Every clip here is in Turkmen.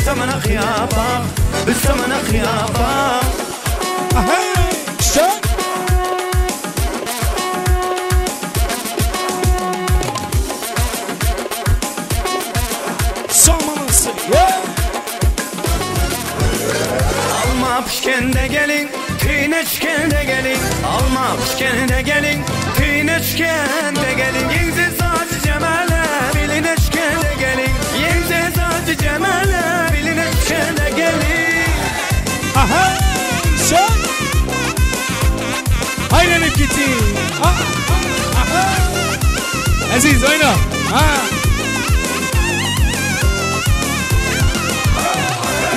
Bisamana hyýaba, bisamana hyýaba. Hey, sen. Samanası. Yeah. Alma pişkende gelin, tüyne çkende gelin. Alma pişkende gelin, tüyne çkende gelin. Yenze sacı cemale, biline çkende gelin. Yenze sacı cemale, biline çkende gelin. Aha, sen. Haydi gitti. Aha. Aziz oyna. Ha.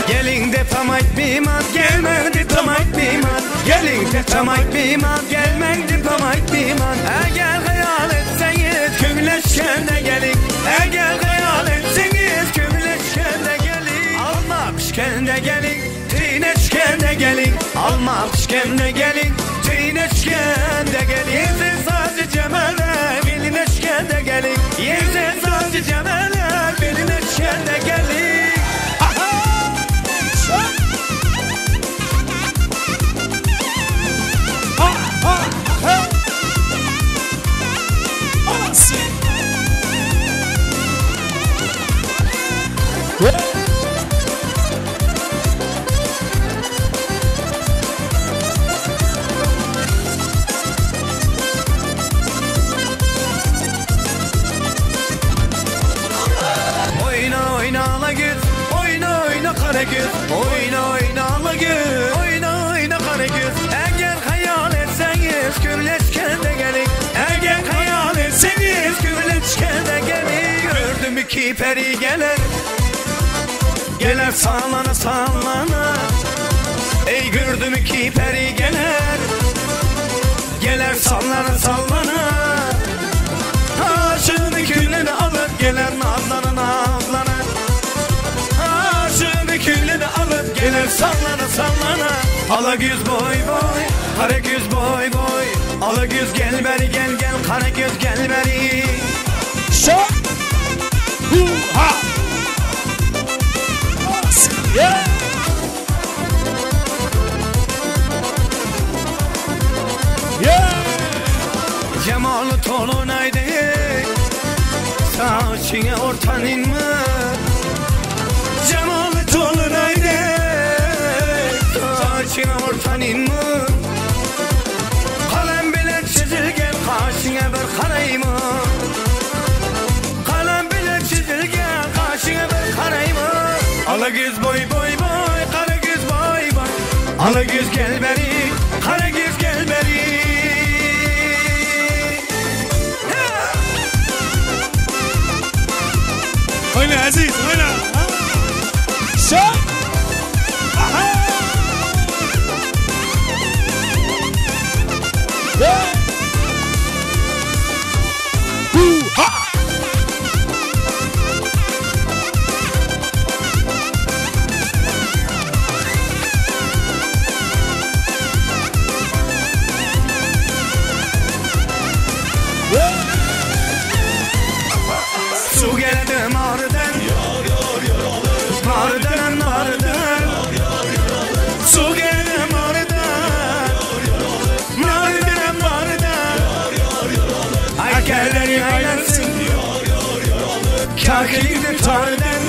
Gelin de tamayt biman, gelmedi tamayt biman. Gelin de tamayt biman, gelmedi tamayt biman. Eğer hayal etseniz kümleşkende gelin. Eğer hayal etseniz kümleşkende gelin. Alma pişkende gelin, tineşkende gelin. Alma pişkende gelin, tineşkende gelin. Yerze sacı cemale, bilineşkende gelin. Yerze sacı cemale, bilineşkende gelin. Aha. Sen. Ha, ha, ha. Anası. Yeah. Oyna oyna ala göz, oyna oyna kara göz. Oyna oyna ala göz, oyna oyna kara göz. Eğer hayal etseniz gümleşkende gelin. Eğer hayal etseniz gümleşkende gelin. Gördüm iki peri gelir, gelir sallana sallana. Ey gördüm iki peri gelir, gelir sallana sallana. Aşığını külünü alıp gelir nazlana nazlana. Aşığını külünü alıp gelir sallana sallana. Ala güz boy boy, kara güz boy boy. Ala güz gel beri gel gel, kara göz gel beri. Sen. Hu ha. Anası. Yeah. Yeah. Cemalı tolunaydı, saçına ortanın mı? Cemalı tolunaydı, saçına ortanın mı? Kalem bile çizilgen kaşına bir karayım. Kalem bile çizilgen kaşına bir karayım. Ala göz boy boy boy, kara göz boy boy. Ala göz gel beri, kara göz gel beri. Oyna Aziz, oyna. Ha. Sen. Aha. Yeah. Hu ha. Yeah. Su geldi narden, narden narden. Su geldi narden, narden narden. Aykelleri aylansın, kakildi tarden.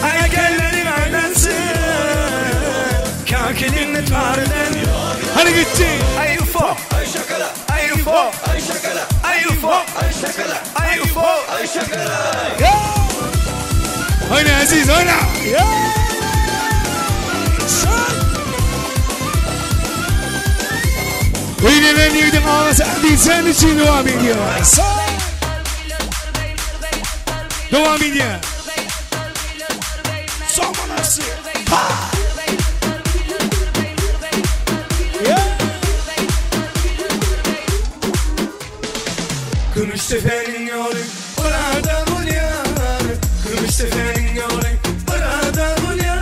Aykelleri aylansın, kakilini tarden. Hadi gitti. Ay ufo, ay ufo, ay ufo, ay ufo. Yeah. Oyna Aziz, oyna. Yeah. Sen. Oynanın yiğidim ağası Aziz sen için devam ediyor. Sen. Devam ediyor. Samanası. Ha. Yeah. Gümüştepe'nin yolu burada bulyar. Gümüştepe'nin yolu burada bulyar.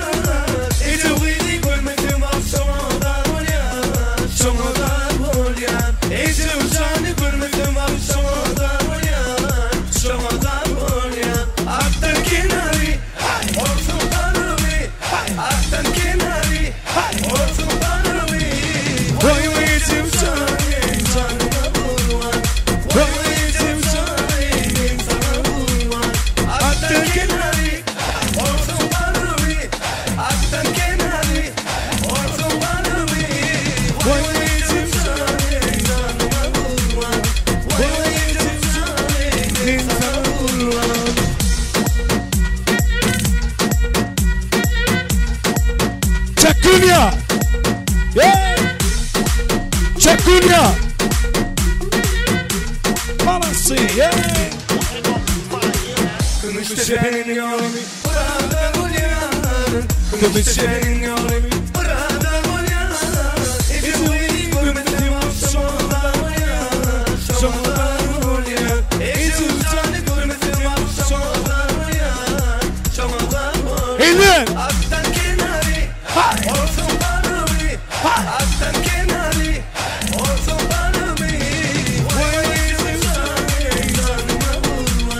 Ecevini görmedim akşama da bulyar. Şoma da bulyar. Ecevini görmedim akşama da bulyar. Şoma da bulyar. Attın kenarı, olsun. Çakunya. Yeah. Çakunya. Balası. Yeah. Gümüştepe'nin yolu burada gulyan. Gümüştepe'nin yolu burada gulyan. Evi görmedim akşamda gulyan. Şamda gulyan. Evi görmedim akşamda gulyan. Şamda gulyan. Aktan kenarı olsun bana mi? Aktan kenarı olsun bana mi? Vay vay cümsane canıma vurma.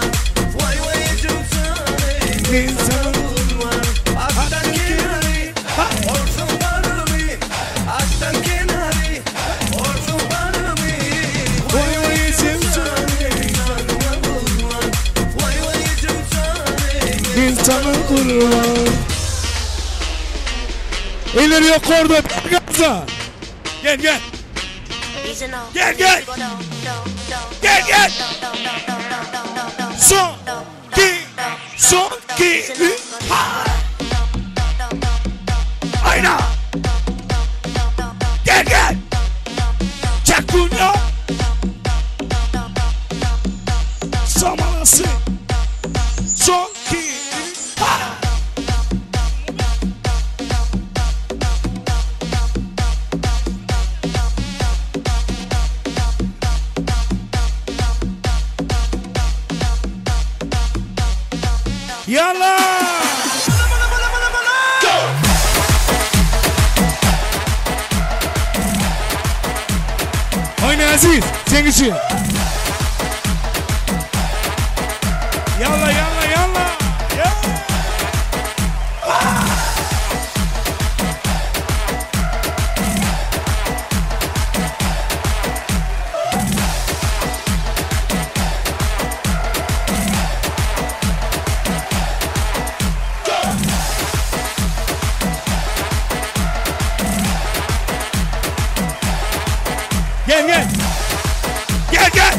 Vay vay cümsane canıma vurma. Aktan kenarı olsun bana mi? Aktan kenarı olsun bana mi? Vay vay cümsane canıma vurma. Vay vay cümsane canıma vurma. Elleri yok orada. Gaza. Gel gel. Gel gel. Gel gel. Son iki. Son iki. Üç. Ha. Ayna. Gel gel. Çakunya. Samanası. Son iki. Üç. Ha. Yalla! Go! Oyna Aziz, sen için. Yalla yalla yalla! Yeah. Ah! Gel gel. Gel gel.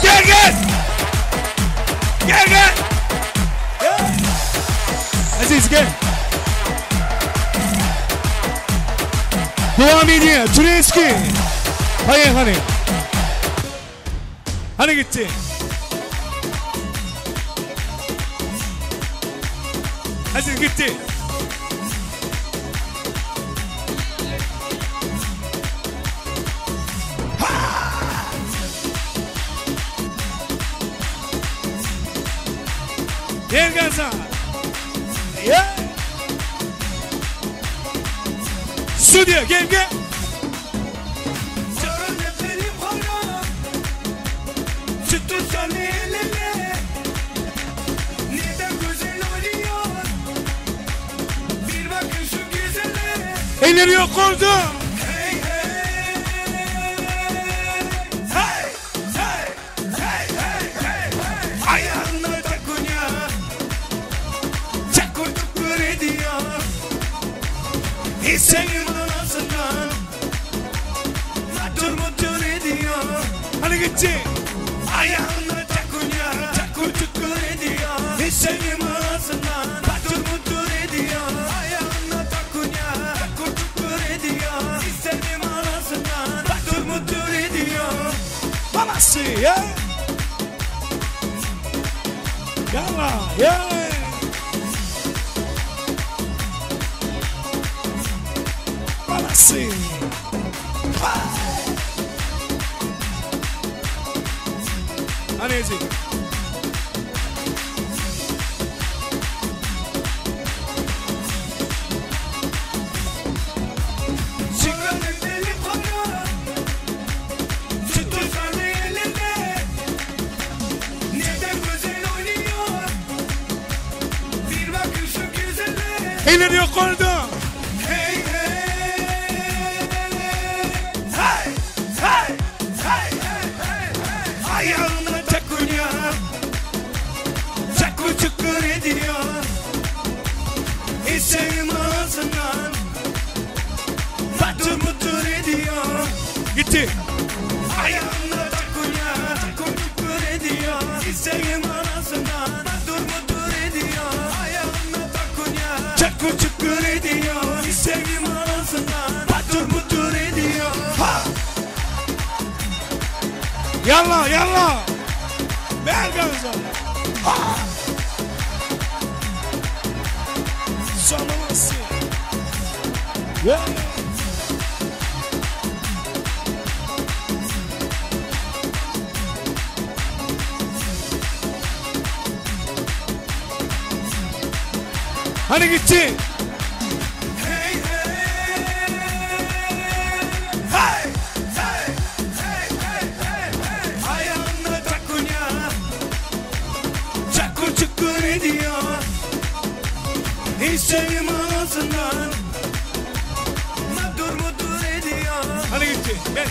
Gel gel. Gel gel. Aziz gel. Devam ediyor. Tureski. Hayır hani. Hani gitti. Aziz gitti. Gel gaza. Yeah. Stüdyo gel gel. Elleri yok orada. Hey hey. Hey hey hey hey hey. Ayağına takunya. Çakır tukur ediyor. Hissenin arasından Matur mutur ediyor. Hadi gitti. Ayağına takunya. Çakır tukur ediyor. Hissenin arasından Matur mutur ediyor. Ayağına takunya. Çakır tukur ediyor. Hissenin arasından Matur mutur ediyor. Babası ya. Yalla ya. Babası. Hadi Aziz. Elleri yok orada. Hey hey. Hey hey hey hey hey. Ayağına takunya. Çakır çukur ediyor. İsteyim ağzından Patır mutur ediyor. Gitti. Ayağına takunya. Çakır çukur ediyor. İsteyim ağzından Patır mutur ediyor. Ayağına takunya. Çakır çukur ediyor. Sevgim arasından Patır putur ediyor Ha! Yalla yalla. Berganzo. Ha! Zamanası. Yeah. Hani gitti? Hey hey Hey hey hey hey hey hey Ayağında takunya Çakır çukur ediyor İstediğim ağzından Madur mudur ediyor Hani gitti? Gel.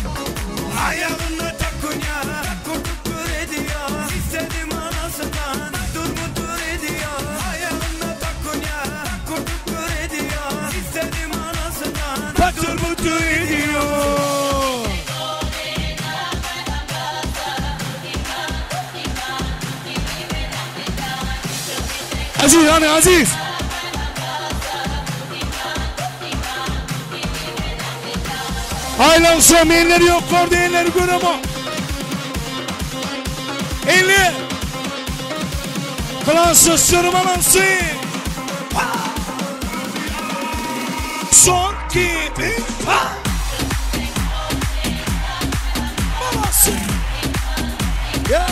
Ayağında takunya Çakır çukur ediyor İstediğim ağzından Madur mudur ediyor Ayağında takunya Çakır çukur ediyor İstediğim ağzından Patır butur ediyor. Aziz hani Aziz. Aylan elleri yok orada elleri göremo. Elli. Klansız sırmalansı. Son iki, üç, ha. Balası. Yeah.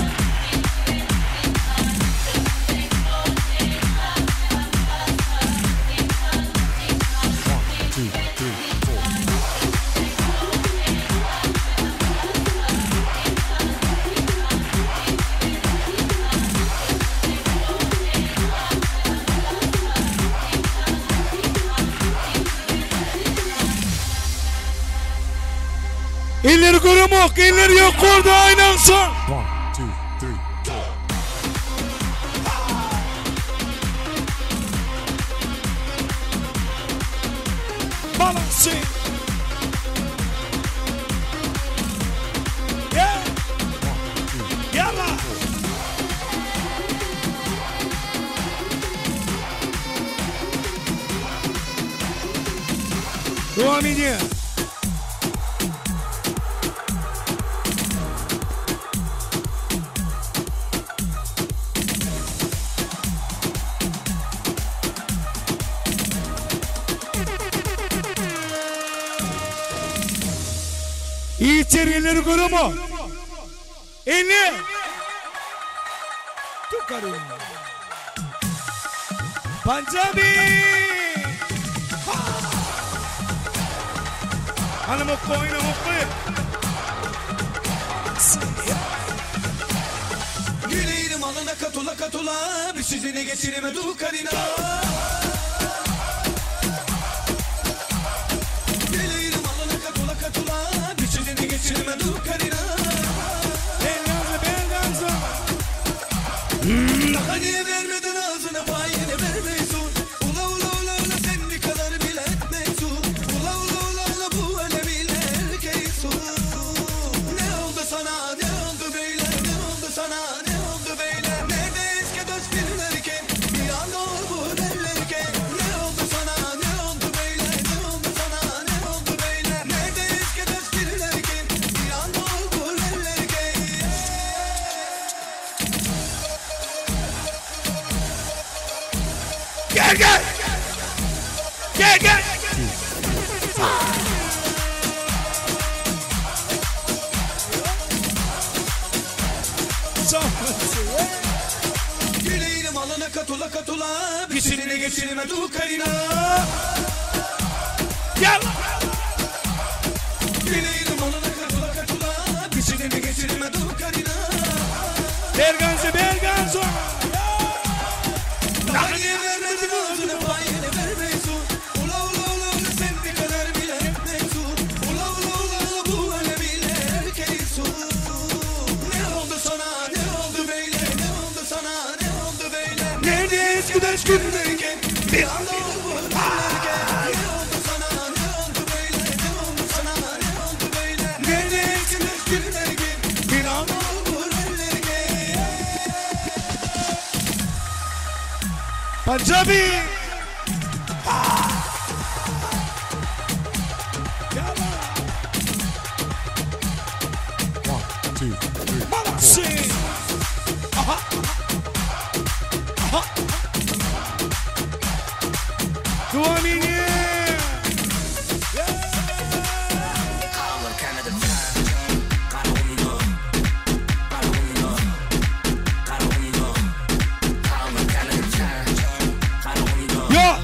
Elleri göremok, elleri yok orada aynen son. One, two, three, four. Balansı. Yeah. Yalla. Devam ediyor. Yiğitler elleri görüyor mu? Elli. Tukarım. Punjabi. Hani mokko oyna mokko. Yüreğim alına katula katula Bir sizini geçirime dukarina Yüreğim alına katula katula Bir sizini geçirime dukarina Belganza belganza. Hani vermedin ağzına payını vermeysun Ula ula ula ula sen ne kadar bile etmeysun Ula ula ula ula bu alemiyle erkeksun Ne oldu sana ne oldu böyle ne oldu sana ne oldu böyle Nerede eski dost günlerken bir anda oldu derlerken Ne oldu sana ne oldu böyle ne oldu sana ne oldu böyle Nerede eski dost günlerken bir anda oldu derlerken Gel gel. Gel gel. Yüreğim alına katula katula Bir sizini geçirme dukarina Gel. Yüreğim alına katula katula Bir sizini geçirme dukarina Berganza belganza. Daha niye vermedin ağzına payını vermeysun Ula ula ula ula sen ne kadar bile etmeysun Ula ula ula ula bu alemiyle erkeksun Ne oldu sana ne oldu böyle ne oldu sana ne oldu böyle Nerede eski taş günlerken bir anda oldu derlerken Ne oldu sana ne oldu böyle ne oldu sana ne oldu böyle Nerede eski taş günlerken bir anda oldu derlerken Punjabi. Ha. Dowam edýär. Ýok.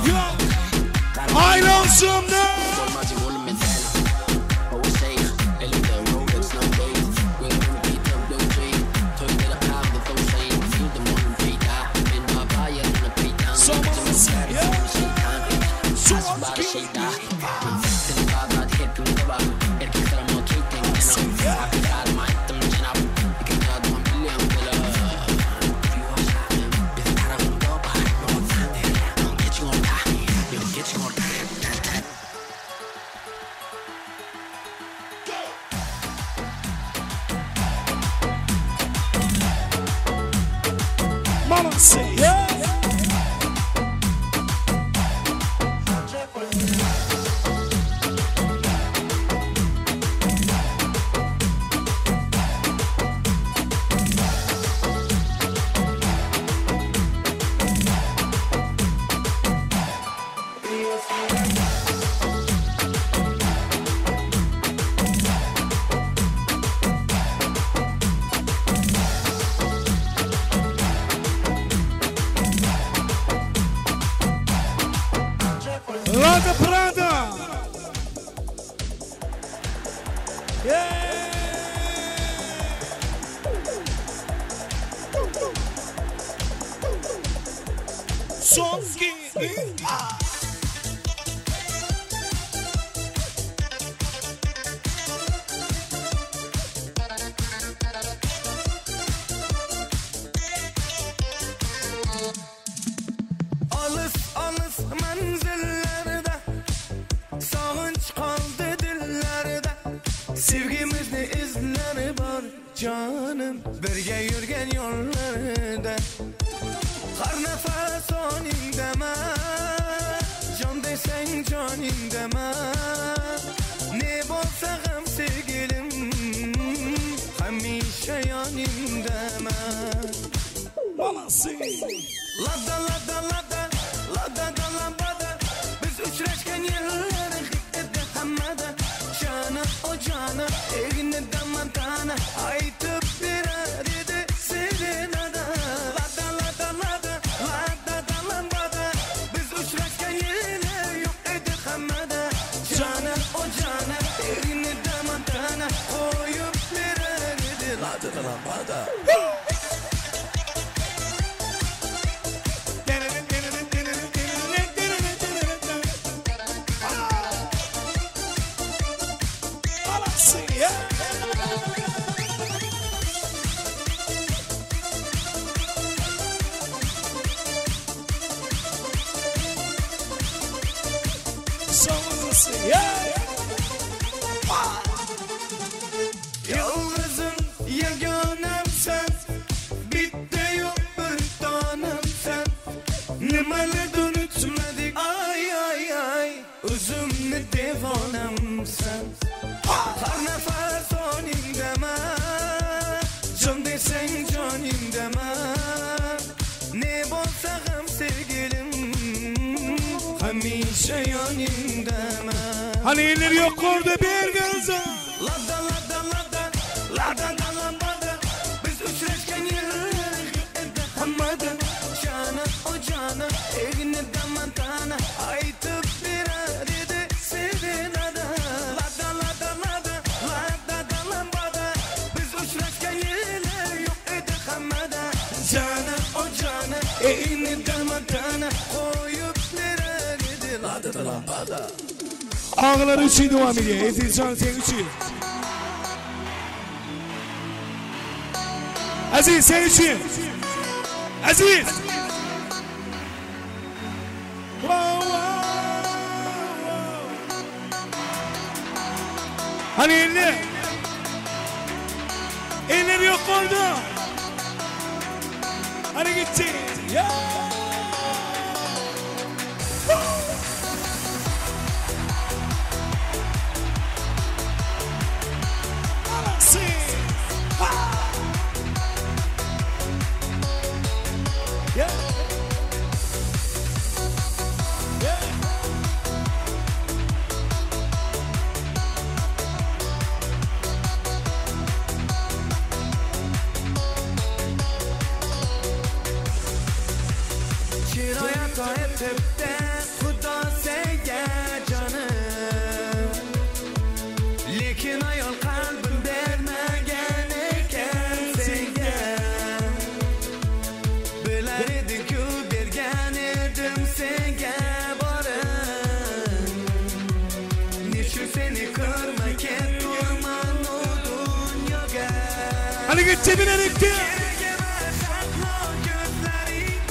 Ýok. Aýlanşymda. Mama say yeah. Lada Prada. Yeah. Son Alys alys menzillerde Sağınç kaldı dillerde Sevgimizni izleri bar canım Birge yürgen yollarda Har nefes onin deme Can desen canin deme Ne bolsa gam sevgilim Hemişe yanin deme Mama say. Lada lada lada lada da lambada Biz uchrashgan yillar edi hammada Jana o jana egnida montana Aytib berar edi serenada Lada lada lada lada da lambada Biz uchrashgan yillar yo'q edi hammada Jana o jana egnida montana Qo'yib berar edi lada da lambada Mama say yeah. Someone say yeah. Yalnızım yeganem sen Bitti yok bir tanem sen Nimalardir unutmadık ay ay ay Özümni devanem sen Har nefes onin deme Can desen canin deme Ne bolsa gam sevgilim Hemişe yanin deme Hani elleri yok orada bir gözüm. Lada lada lada lada da lambada Biz uchrashgan yillar edi hammada Jana o jana egnida montana Aytib berar edi serenada Lada lada lada lada da lambada Biz uchrashgan yillar yo'q edi hammada Jana o jana egnida montana Qo'yib berar edi lada da lambada Ağlar üçü devam ediyor. Ezilcan sen üçü. Aziz sen üçü. Aziz. Wow, wow, wow. Hani elli. Elleri yok orada. Hani gitti. Yeah. Mama say. Ha. Chiroy etibde Xudo senga jonim. Lekin ayol qalbim bermagan ekan senga. Bilar eding-ku bergan edim senga borim. Nechun seni ko'rmay keturman u dunyoga. Haligi tepinarikdi. Kerak emas saqlo ko'zlaring,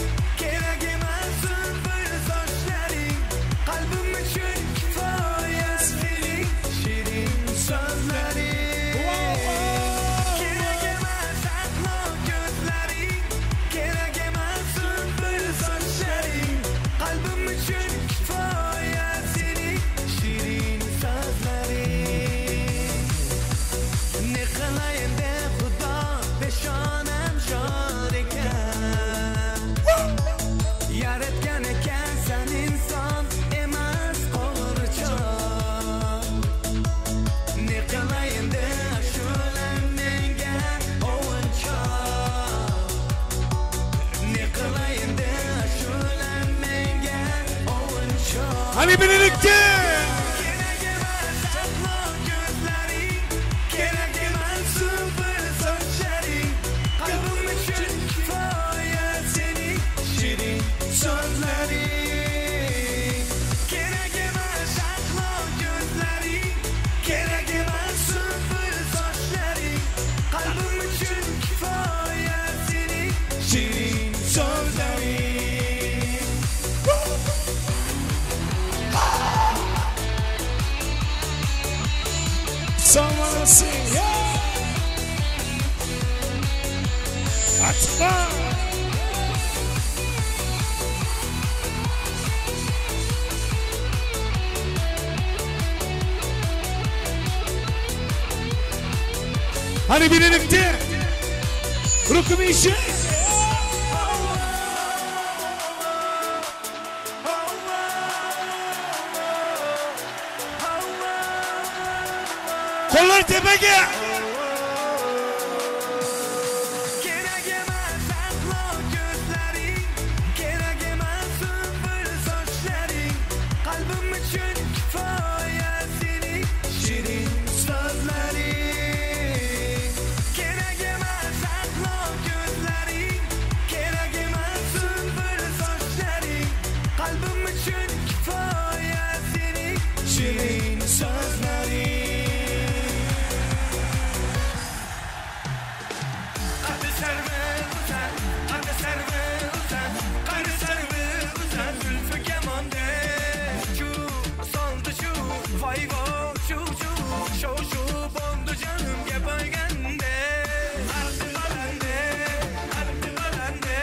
kerak emas zülfü sochlaring. Qalbim uchun kifoya sening shirin so'zlaring. Kerak emas saqlo ko'zlaring, kerak emas zülfü sochlaring. Qalbim uchun kifoya sening shirin so'zlaring. Ne qilayin de Xudo, peshonam shor ekan. Yaratgan ekansan inson emas qo'g'irchoq. Ne qilayin de ashulam menga o'yinchoq. Ne qilayin de ashulam menga o'yinchoq. Hani birlikte. Kerak emas saqlo ko'zlaring, kerak emas zülfü sochlaring. Qalbim uchun kifoya sening shirin so'zlaring. Kerak emas saqlo ko'zlaring, kerak emas zülfü sochlaring. Qalbim uchun kifoya sening shirin so'zlaring. Sağ olasın. Ya. Atma. Hani birlikte. Rukumi işi. Kollar tepege. Kerak emas saqlo ko'zlaring, kerak emas zülfü sochlaring. Qalbim uchun kifoya sening shirin so'zlaring. Kerak emas saqlo ko'zlaring, kerak emas zülfü sochlaring. Qalbim uchun kifoya sening shirin so'zlaring. Qaddi sarvi uzan, qaddi sarvi uzan, qaddi sarvi uzan, zulfi kamonda. Chu soldi chu, voy voy chu chu, shov shu bo'ldi jonim gap olganda. Qalbi balandi, qalbi balandi,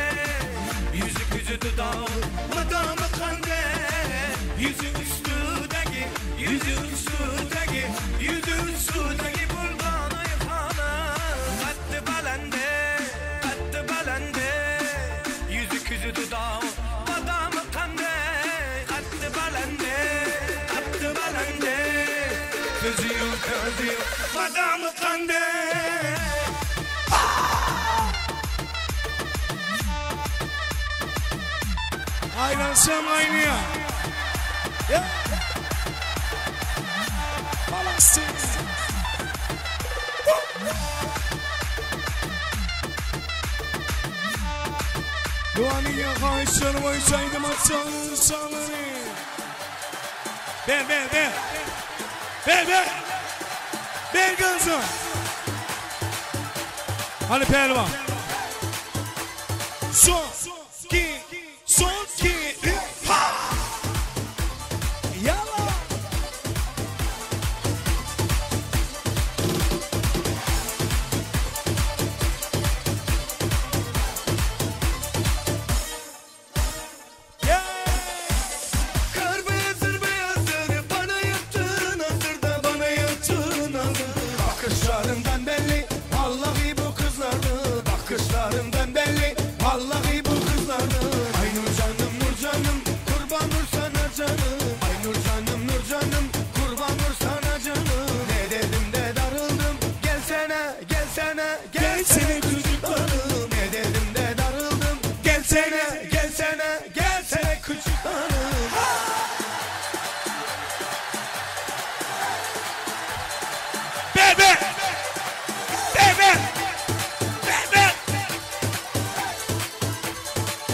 yuzi ko'zi dudoq, madomi qanday? Yuzi ustidagi, yuzi ustidagi, yuzi ustidagi bulg'onay xona. Qaddi balandi, qaddi balandi, yuzi ko'zi dudoq, madomi qanday? Qaddi balandi, qaddi balandi, ko'zi yo'q, ko'zi yo'q, madomi qanday? Aylansam aynı ya. Ya. Balasın. Duanıya kayışlarım oysaydım atsanın sanını. Ver ver ver. Ver ver. Ver kızım. Hani pehlivan. Son, iki, son, iki, üç, ha! Yalla! Yeah! Kar beyazdır beyazdır, bana yaptığın hazır da bana yaptığın hazır. Bakışlarından belli, vallahi bu kızlardı. Bakışlarından belli, vallahi bu kızlardı. Ay Nur canım, Nur canım, kurban nur sana canım. Ay Nur canım, Nur canım, kurban nur sana canım. Ne dedim de darıldım, gelsene, gelsene, gelsene Gelsene çocuklarım. Ne dedim de darıldım, gelsene, gelsene, gelsene.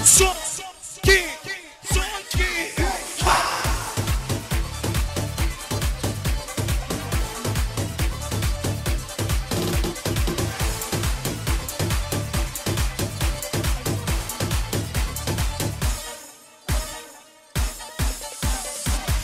Son, iki, son, iki, üç, ha!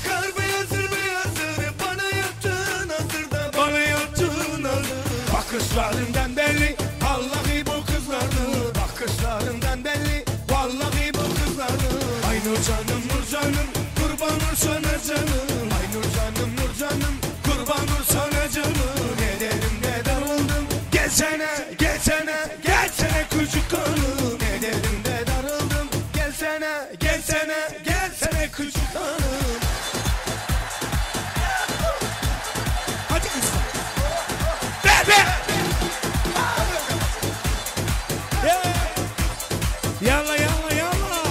Kar beyazdır beyazdır bana yaptığın hazırda bana yaptığın hazır. Bakışlarından belli vallahi bu kızlardı. Bakışlarından belli vallahi bu kızlardı. Ay Nur canım Nur canım kurban ol sana canım. Ay Nur canım Nur canım kurban ol sana canım. Ne derim ne darıldım gelsene gelsene gelsene küçük hanım. Ne derim ne darıldım gelsene gelsene gelsene küçük hanım. Hadi kızlar. Be be. Yeah. Yalla yalla yalla.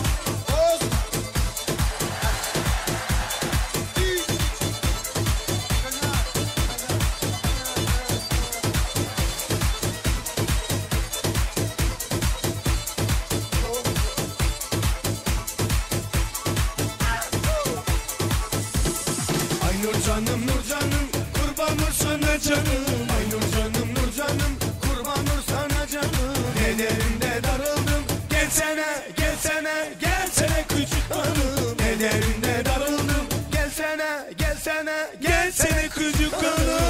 Ay Nur canım Nur canım kurban ol sana canım. Ay Nur canım Nur canım kurban ol sana canım. Ne derim de darıldım gelsene gelsene gelsene küçük hanım. Ne derim de darıldım gelsene gelsene gelsene küçük hanım.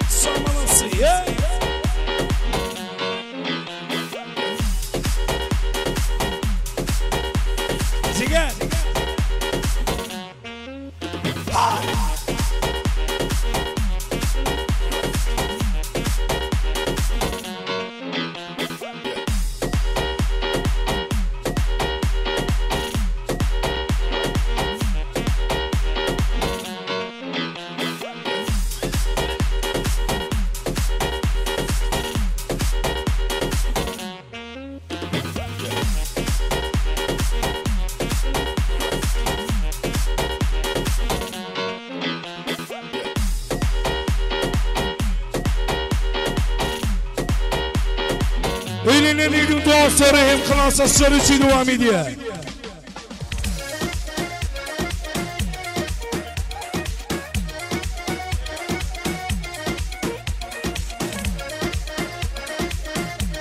Samalası yeah. Ciger. Eline bir gün dostları hem klasasları için devam ediyor.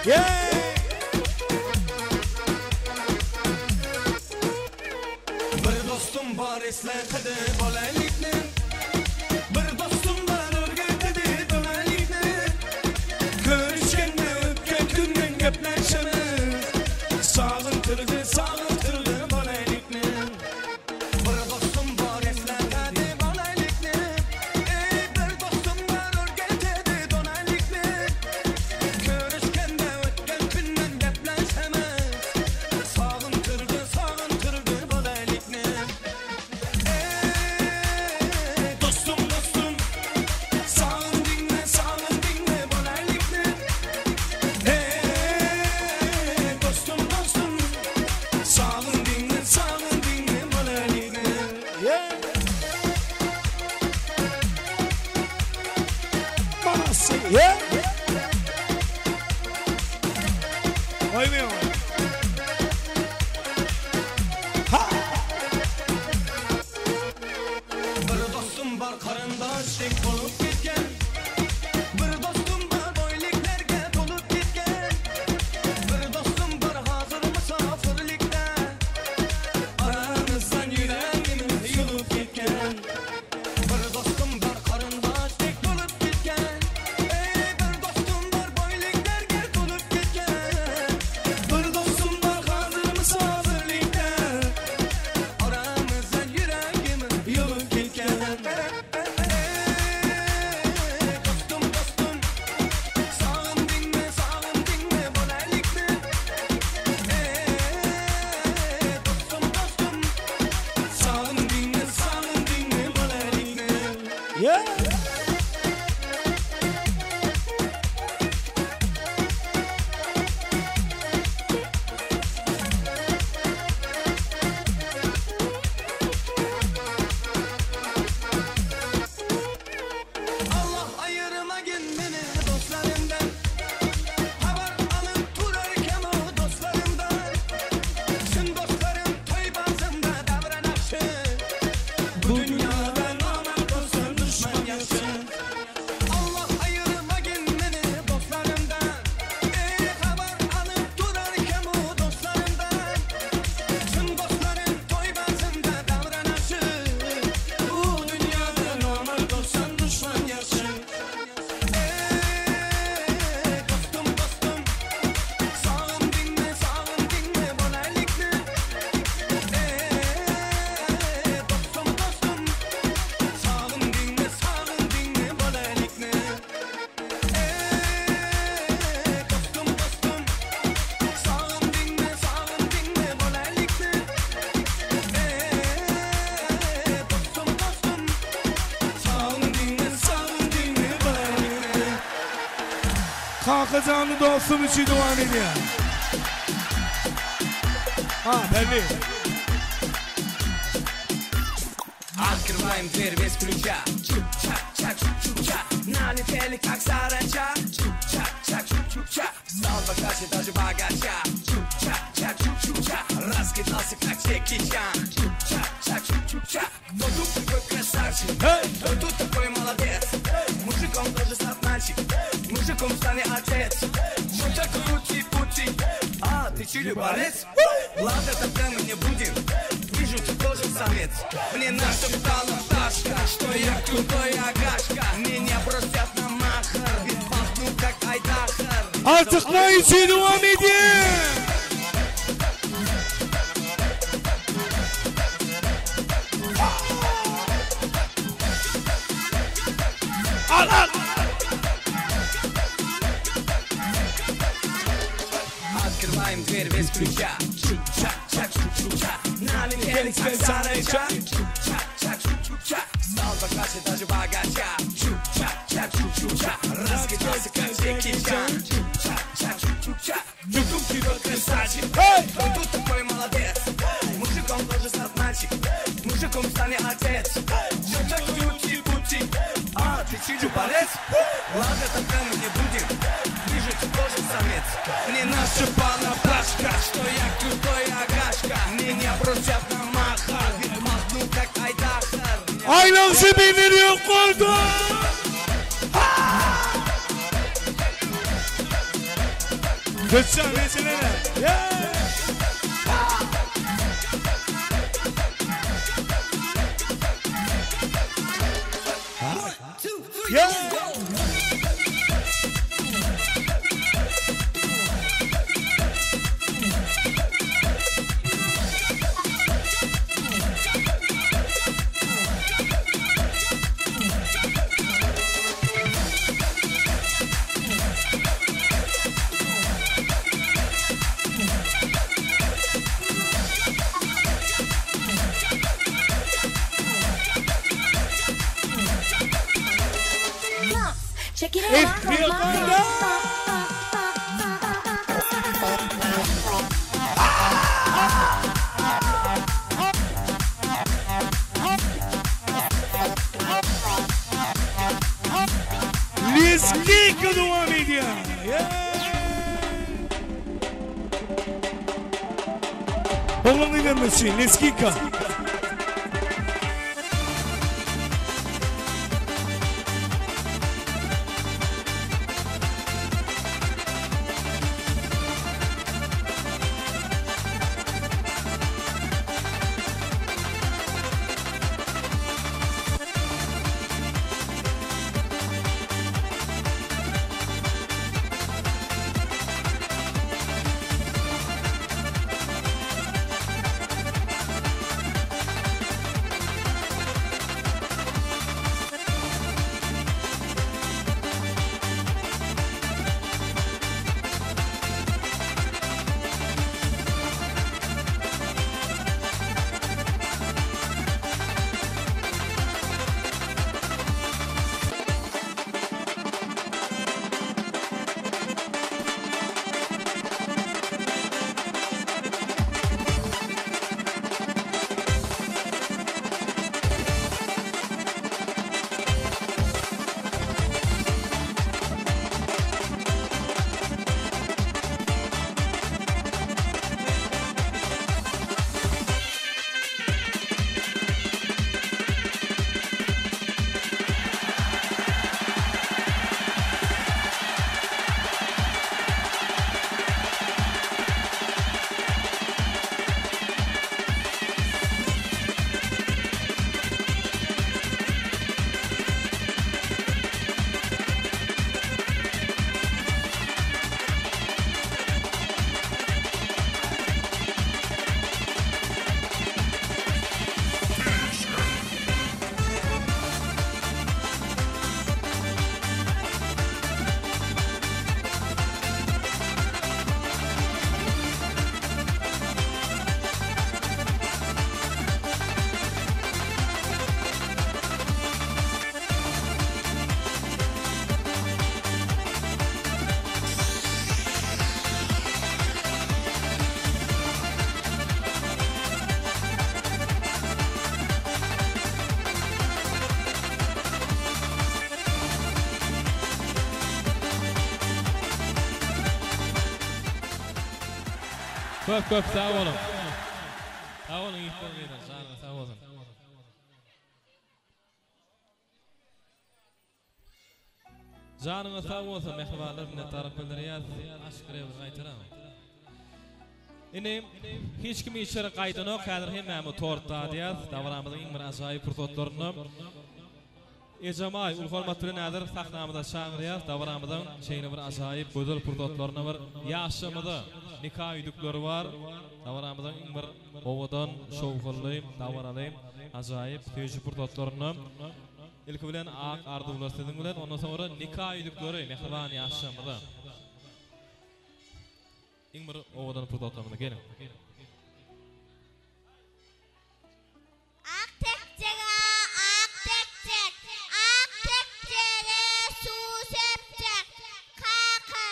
Yeah! Bir dostum var esletedi bolalikni. Bir dostum var o'rgatadi donalikni. Ko'rishganda o'tgan kundan gaplashamiz. Sog'intirdi, sog'intirdi bolalikni. Bir dostum bor eslatadi bolalikni. Ey, bir dostum bor o'rgatadi donalikni. Ko'rishganda o'tgan kundan gaplashamiz. Sog'intirdi, sog'intirdi bolalikni. Ey, dostum, dostum, sog'indingmi, sog'indingmi bolalikni? Ey, dostum, dostum, sog'indingmi, sog'indingmi bolalikni? Yeah! Manası, yeah! Vay be. Ha! Bir dostum bor qarindoshdek bo'lib ketgan. Bir dostum bor boyliklarga to'lib ketgan. Bir dostum bor hozir musofirlikda. Aramizdan yuragimiz yulib ketgan. Bir dostum bor qarindoshdek bo'lib ketgan. Ey, bir dostum bor boyliklarga to'lib ketgan. Bir dostum bor hozir musofirlikda. Aramizdan yuragimiz yulib ketgan. Ey, dostum, dostum, sog'indingmi, sog'indingmi bolalikni? Ey, dostum, dostum, sog'indingmi, sog'indingmi bolalikni? Yeah! Kakajanly dostum üçin dowam edýär. Ha, belli. Открываем дверь без ключа. Чуп-чак, чак, чуп-чуп-чак. Налетели, как саранча. Чуп-чак, чак, чуп-чуп-чак. Стал богаче даже богача. Чуп-чак, чак, чуп-чуп-чак. Раскидался, как Джеки Чан. Чуп-чак, чак, чуп-чуп-чак. Кто тут такой красавчик? Кто тут такой молодец? Мужиком тоже стать мальчик. Мужиком стань отец. Что такое ути-пути? А, ты чили борец? Ладно, тогда мы не будем. Вижу, ты тоже самец. Мне нашептала пташка, что я крутой агашка. Меня бросят на махар, ведь пахну как айдахар. Artyklar üçin dowam edýär. Al al. Открываем дверь без ключа. Чуп-чак, чак, чуп-чуп-чак. Налетели, как саранча. Чуп-чак, чак, чуп-чуп-чак. Стал богаче даже богача. Чуп-чак, чак, чуп-чуп-чак. Раскидался, как Джеки Чан. Чуп-чак, чак, чуп-чуп-чак. Кто тут такой красавчик? Кто тут такой молодец? Мужиком тоже стать мальчик. Мужиком стань отец. Что такое ути-пути? А, ты чили борец? Ладно, тогда мы не будем. Вижу, ты тоже самец. Мне нашептала пташка, что я крутой агашка. Меня бросят на махар, ведь махну как айдахар. Aýlanyşy bildirýär golda. Göçen meselene. Yeah. Yeah. Check it out. Ekliyor golda. Lezginka dowam edýär. Yeah. Oglan gyzlarymyz üçin Lezginka. Köp köp sag boluň. Sag boluň ýigitler gyzlar janyňyz sag bolsun. Janyňyz sag bolsun mähribanlar minnetdarlyk bildirýäs. Aşyk rebini gaýtaraň. Indi hiç kim içeri gaýdanok häzir hemmämiz tort dadýas. Dabaramyzyň iň bir ajaýyp pursatlarynda. Ejemaý uly hormat bilen häzir sahnamyza çagyrýas. Dabaramyzyň şeýle bir ajaýyp gözel pursatlaryna bir ýaşymyza nika ýüzükleri bar. Dabaramyzyň iň bir owadan, şowhunly, dabaraly, ajaýyp süýji pursatlarynda ilki bilen ak arzuwlar siziň bilen, ondan soňra nika ýüzükleri mähriban ýaşlarymyza. Iň bir owadan pursatlarymyza geliň. Ak tekjege ak tekjek, ak tekjede suw sepjek, Kaka,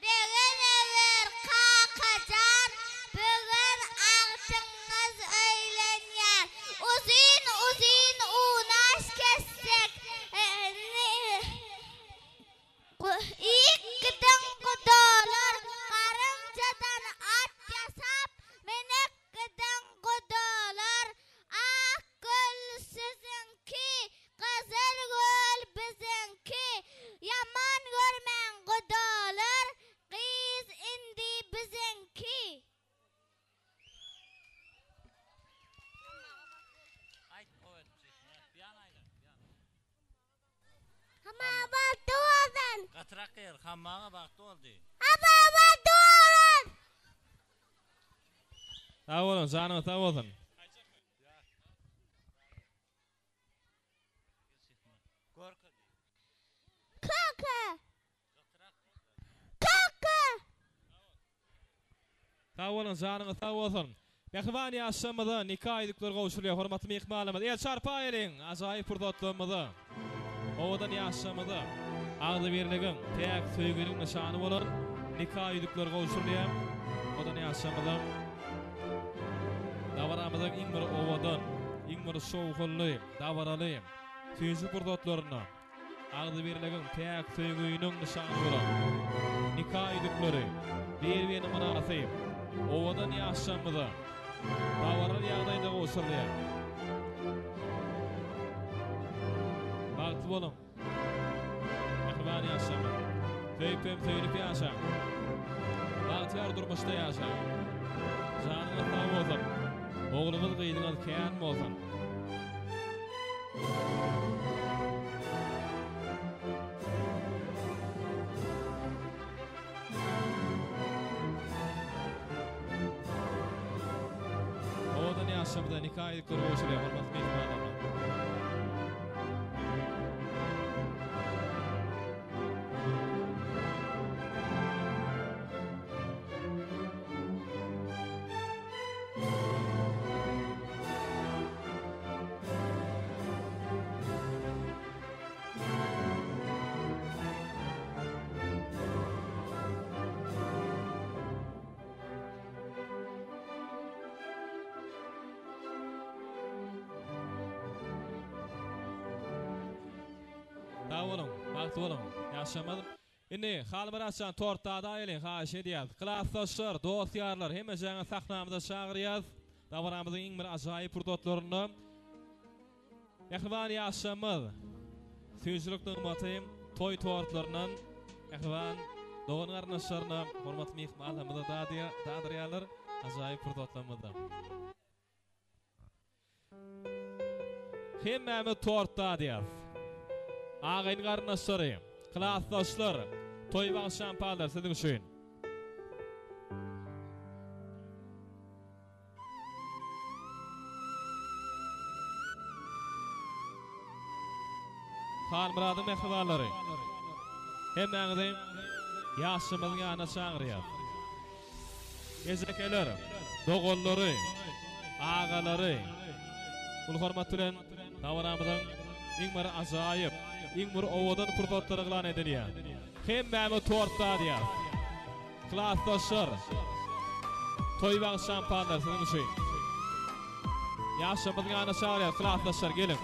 begenewer kakajan, bu gün agtygyňyz öýlenýär. Uzyn-uzyn unaş kesjek, Iýip gidiň gudalar, garynjadan at ýasap, Menek gidiň gudalar, ak göl siziňki, gyzyl göl biziňki, Ýaman görmäň gudalar, gyz indi biziňki. Hamaga bagtly bolsun. Gatyrak gyr, hammaga bagtly boldy. Hamaga bagtly bolsun. Sag boluň, janyňyz sag bolsun. Kaka. Kaka. Sag boluň janyňyz sag bolsun. Mähriban ýaşlarymyza nika ýüzükleri gowşurylýar hormatly myhmanlarymyz el çarpaýalyň ajaýyp pursatlarymyza owadan ýaşlarymyza agzybirligiň päk söýginiň nyşany bolan nika ýüzükleri gowşurylýar owadan ýaşlarymyza dabaramyzyň iň bir owadan iň bir şowhunly dabaraly süýji pursatlarynda Agzybirligiň, päk söýgüniň nyşany bolan nika ýüzükleri bir-birine mynasyp, owadan ýaşlarymyza dabaraly ýagdaýda gowşurylýar. Bagtly boluň, mähriban ýaşlarymyz! Söýüp hem söýlüp ýaşaň! Bagtyýar durmuşda ýaşaň! Janyňyz sag bolsun! Ogluňyz, gyzyňyz kän bolsun! Owadan ýaşlarymyza nika ýüzükleri gowşurýar hormatly myhmanlarymyz. Sag boluň, bagtly boluň. Ýaşamaz. Indi Halmyrat jan tort dadaýalyň haýyş edýäs. Klasdaşlar, dost-ýarlar hemmejaňyzy sahnamyza çagyrýas. Dabaramyzyň iň bir ajaýyp pursatlarynda mähriban ýaşlarymyz süýjülik nygmaty toý tortlaryndan mähriban dogan-garyndaşlaryna, hormatly myhmanlarymyza dadyrýarlar ajaýyp pursatlarymyzda. Hemmämiz tort dadýas. Agayny garyndaşlary, klasdaşlar, toý bagşy-şampazlar siziň üçin. Halmyradyň mähribanlary, hemmäňizi ýaşymyzyň ýanyna çagyrýas. Ejekeler, doganlary, agalary, uly hormat bilen dabaramyzyň iň bir ajaýyp, iň bir owadan pursatlary yglan edilýär. Hemmämiz tort dadýas. Klasdaşlar, toý bagş şampanlar siziň üçin. Ýaşlarymyzyň ýanyna çagyrýas, klasdaşlar geliň.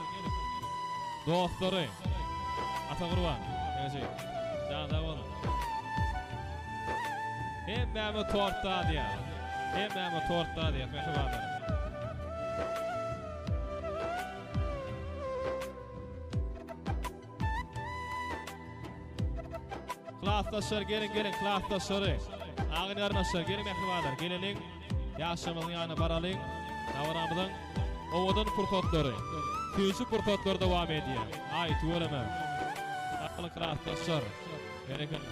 Dostlary, Ata Gurban, ýeňiji, jan sag boluň. Hemmämiz tort dadýas. Hemmäme tort dadýas mähribanlar. Klasdaşlar geliň geliň klasdaşlary. Agyn garyndaşlar geliň mähribanlar geleliň. Ýaşlarymyzyň ýanyna baralyň. Dabaramyzyň owadan pursatlary, süýji pursatlary dowam edýär. Aý tüweleme. Saglyk klasdaşlar. Berekella.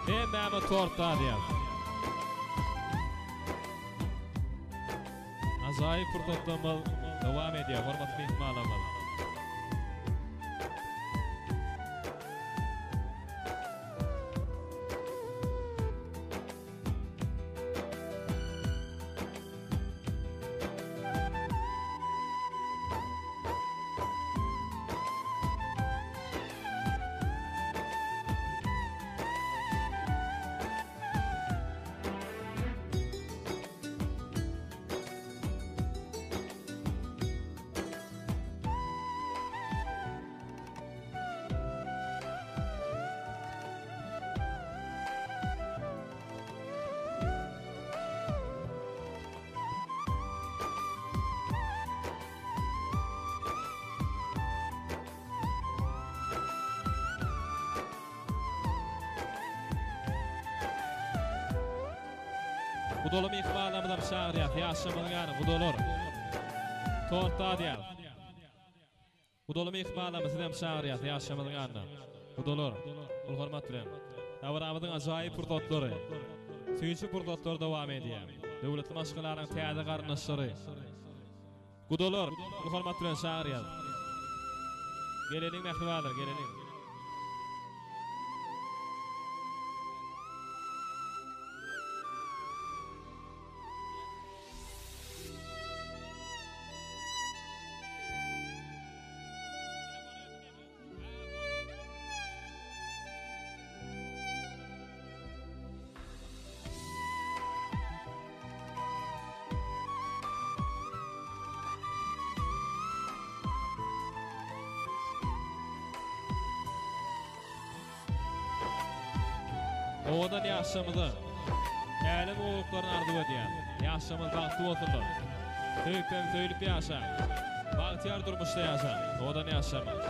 Hemmäme tort dadýas. Ajaýyp pursatlarymyz dowam edýär, hormatly myhmanlarymyz. Gudaly myhmanlarymyzam çagyrýas, ýaşlarymyzyň ýany gudalar. Tort dadýas. Gudaly myhmanlarymyz sizem çagyrýas ýaşlarymyzyň ýanyna. Gudalar, uly hormat bilen. Dabaramyzyň ajaýyp pursatlary, süýji pursatlary dowam edýär. Döwletli maşgalanyň täze garyndaşlary. Gudalar, uly hormat bilen çagyrýas. Geleliň mähribanlar, geleliň. Owadan ýaşlarymyza älem gowulyklaryny arzuw edýän. Ýaşlarymyz bagtly bolsunlar. Söýüp hem söýlüp ýaşaň. Bagtyýar durmuşda ýaşaň. Owadan ýaşlarymyz.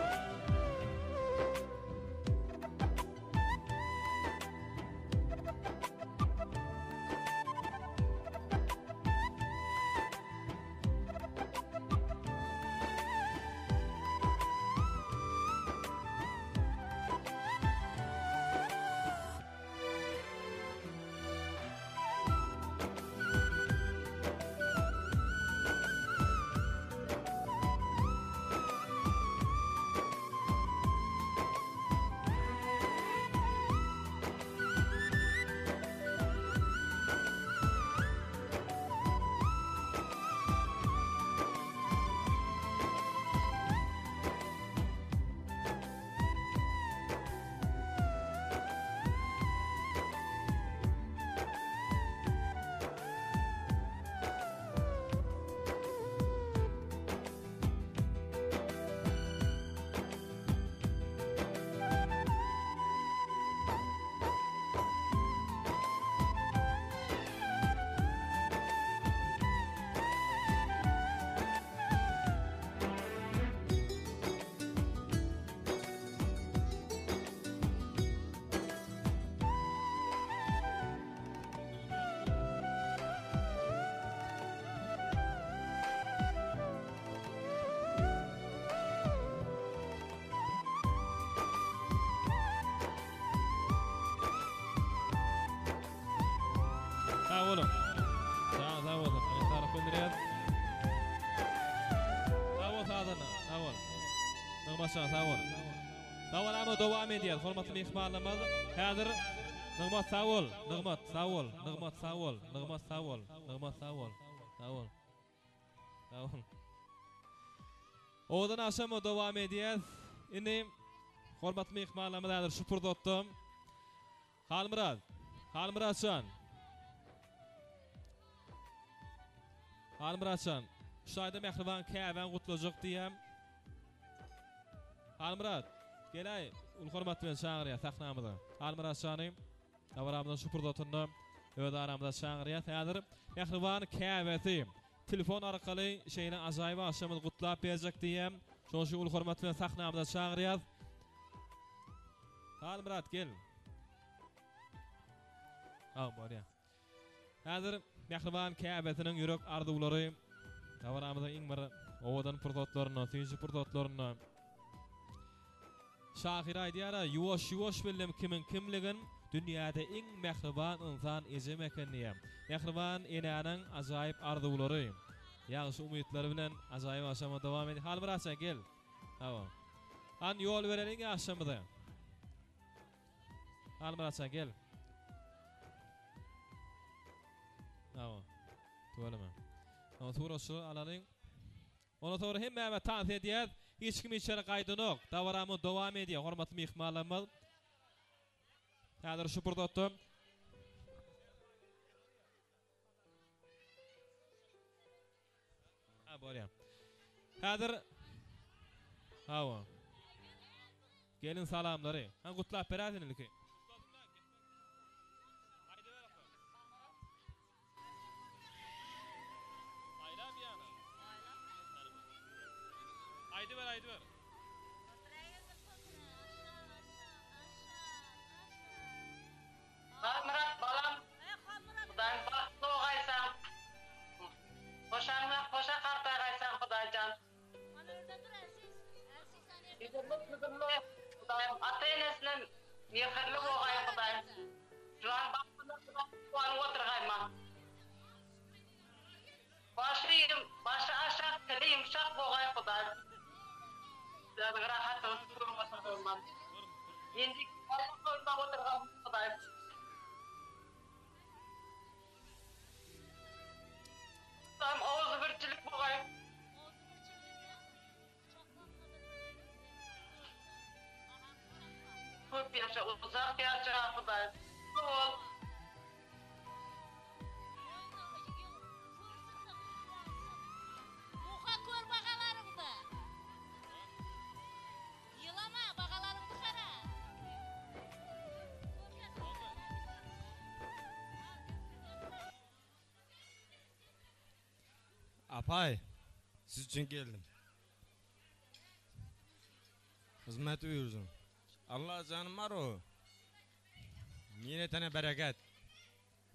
Sag boluň. Sag sag bolsun. Minnetdarlyk bildirýäs. Sag bol sazanda. Sag bol. Nygmat jan sag bol. Dabaramyz dowam edýär. Hormatly myhmanlarymyz, häzir Nygmat sag bol. Nygmat sag bol. Nygmat sag bol. Nygmat sag bol. Nygmat sag bol. Sag bol. Sag bol. Owadan agşamy dowam edýäs. Indi hormatly myhmanlarymyz häzir şu pursatda. Halmyrat. Halmyrat jan. Halmyrat jan. Şu aýda mähriban käbäň gutlajak diýýäm. Halmyrat, geläý, uly hormat bilen çagyrýas sahnamyza. Halmyrat jany dabaramyzyň şu pursatynda öz aramyza çagyrýas. Häzir mähriban käbesi telefon arkaly şeýle ajaýyp agşamyzy gutlap berjek diýýäm. Şonuň üçin uly hormat bilen sahnamyza çagyrýas. Halmyrat gel. Sag bolýa. Häzir mähriban käbesiniň ýürek arzuwlary dabaramyzyň iň bir owadan pursatlaryndan, süýji pursatlaryndan. Şahyr aýdýar-a, Ýuwaş-ýuwaş bildim kimiň kimligin, dünýäde iň mähriban ynsan ejem eken diýýär. Mähriban enäniň ajaýyp arzuwlary, ýagşy umytlary bilen ajaýyp agşama dowam edýär. Halmyrat jan, gel. Hawa. Hany ýol bereliň ýaşamyza. Halmyrat jan gel. Hawa. Tüweleme. Hawa suratçy alalyň. Ondan soňra hemmämiz tans edýäs. Hiç kim içeri gaýdanok. Dabaramyz dowam edýär, hormatly myhmanlarymyz. Häzir şu pursatda Ha bolýar. Häzir Hawa. Gelin salamlary. Ha gutlap beräýsin ilki. Aýdyber aýdyber. Halmyrat balam Hudaýym bagtly bogaýsaň hoşaňda hoşa gartaýgaýsaň Hudaýjan. Ýüzüňi Hudaýym ata enesine mähirli bogaý Hudaýym. Juwan bagtyna guwanyp oturgaýma. Başy başy aşak tili ýumşak bogaý Hudaý. Janyň rahatlygyny görmesin bolman. Indi Alla goýma oturgaý Hudaý. Hudaýym awuzybirçilik bogaý. Köp ýaşa uzak ýaşa Hudaý sag bol. Muha kör bagalaryňda. Ýylama bagalaryňdy gara. Apaý, siz üçin geldim. Hyzmat buýursun. Allah janym bar o. Minnetine bereket.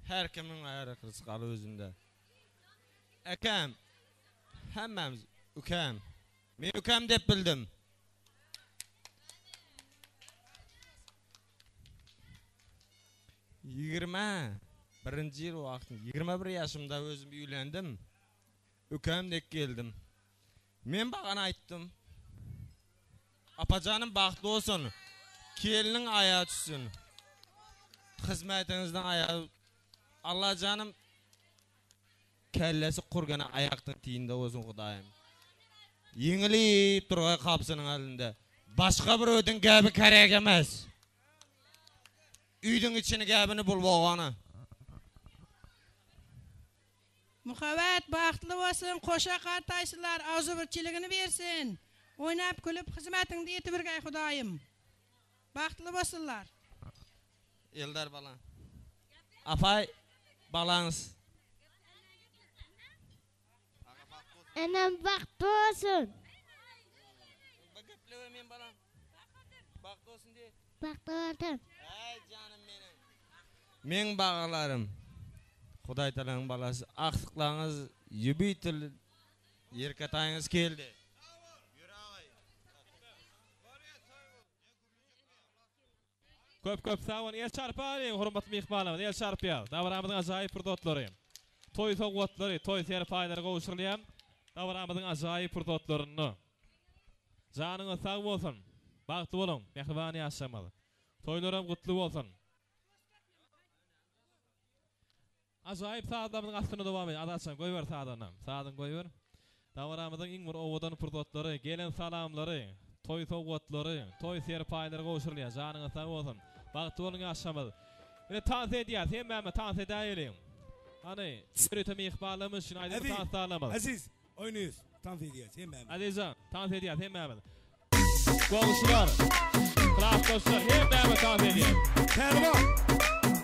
Her kimiň aýry rysgaly özünde. Ekem, hemmämiz ükäm. Men ükäm dep bildim. 21-nji ýyl wagtym, 21 ýaşymda özüm üýlendim. Ükäm dek geldim. Men bagana aýtdym. Apajanym bagtly bolsun. Keliniň aýagy düşsün. Hyzmatyňyzdan aýagy Allajanym Kellesi kurgana aýakdan tinde bolsun Hudaýym. Ýeňilip durgaý gapysynyň elinde. Başga bir öýdüň gäbi kerek emes. Öýdüň içini gäbini bulbagana. Muhabbet bagtly bolsun koşa gartaýsylar awzybirçiligini bersin oýnap külüp hyzmatyňda ýetibirgäý Hudaýym bagtly bolsunlar. Eldar balam. Apaý balaňyz. Enem bagtly bolsun. Gepleme men balam. Bagtly bolsun diý. Bagtly bolsun. Äý janym meniň. Meň bagalarym. Hudaý Tagalaň balasy agtyklaňyz ýübitil ýerkataýyňyz geldi. Köp köp sag boluň el çarpalyň hormatly myhmanlarymyz el çarpýas dabaramyzyň ajaýyp pursatlary toý sowgatlary toý serpaýlary gowşurylýar dabaramyzyň ajaýyp pursatlarynda janyňyz sag bolsun bagtly boluň mähriban ýaşlarymyz toýlaram gutly bolsun. Ajaýyp sazlarymyzyň astynda dowam edýär. Azatjan goýber sazyny. Sazyňy goýber. Dabaramyzyň iň bir owadan pursatlary, gelen salamlary, toý sowgatlary, toý serpaýlary gowşurylýar. Janyňyz sag bolsun. Bagtly boluň ýaşlarymyz. Ine tans edýäs, hemmämiz tans edäýeliň. Hany, ýörite myhmanlarymyz üçin aýdymy Eziz, tanslarymyz. Eziz, oýnaýas, tans edýäs hemmämiz. Azizjan, tans edýäs hemmämiz. Goňşular, klasdaşlar hemmämiz tans edýäs. Pälwan,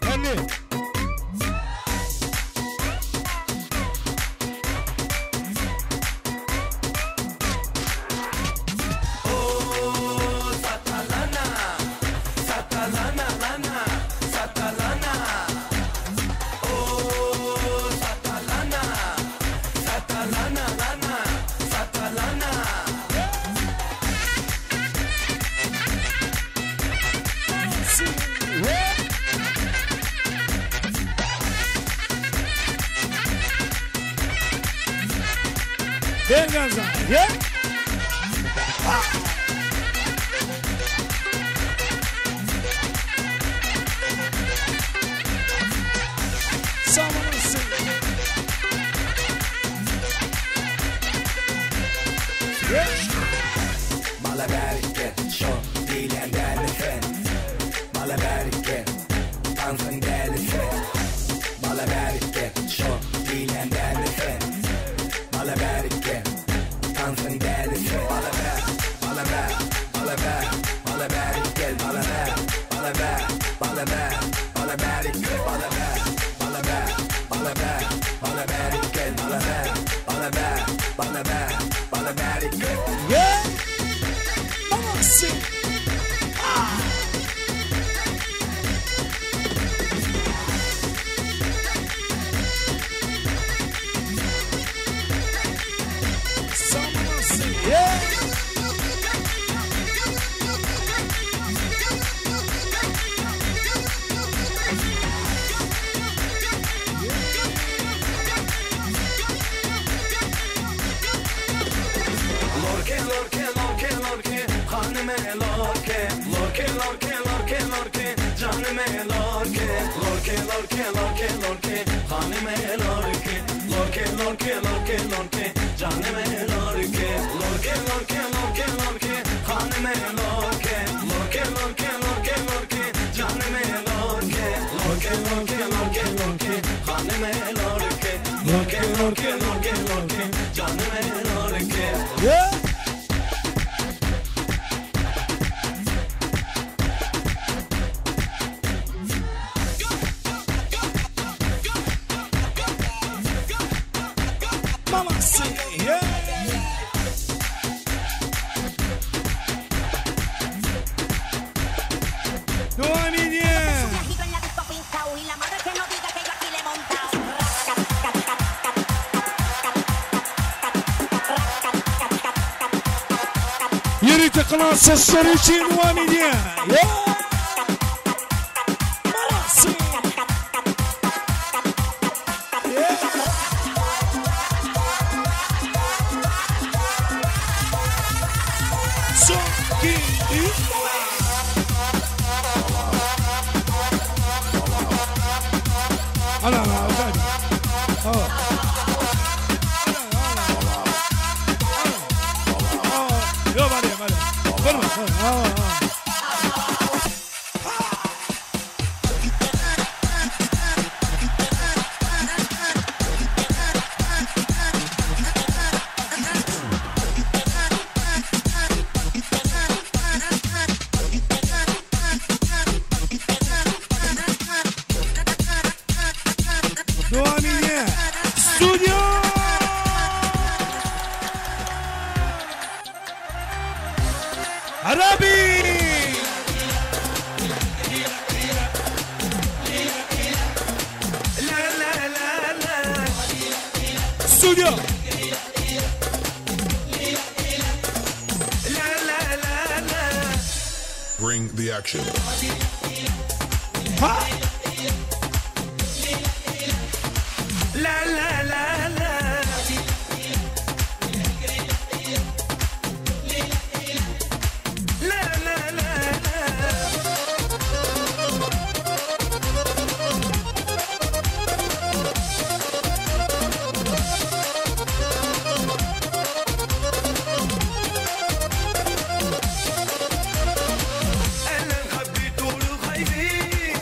Pälli. Ber gaza. Yeah. Sag olasyn. Mala bereket şo diýlen däli sen Mala bereket tansyň dälisi Mala bereket şo diýlen däli sen Mala bereket tansyň dälisi Mala ber, mala ber, mala ber, mala bereket Mala ber, mala ber, mala ber, mala bereket Mala ber, mala ber, mala ber, mala bereket Mala ber, mala ber, mala ber, mala bereket Yeah. Mamasy. Sag olasyn. Yeah. Lorke lorke lorke lorke hanıme lorke Lorke lorke lorke lorke canıme lorke Lorke lorke lorke lorke hanıme lorke Lorke lorke lorke lorke canıme lorke Lorke lorke lorke lorke hanıme lorke Lorke lorke lorke lorke canıme lorke Lorke lorke lorke lorke hanıme lorke Lorke lorke lorke lorke canıme lorke Yeah. Mamasy. Yeah. Dowam edýär. Ýörite klas sesleri üçin dowam edýär. Yeah. Mamasy. Yeah. Son, iki, üç. Ana, ana, hadi. Ha. Yo, barýa, barýa. Durma, ha, ha. Dowam edýär. Studio! Arabi! La la la la Studio! La la la la Bring the action. Ha! La la la la La la la la أنا نخبي طول خايفين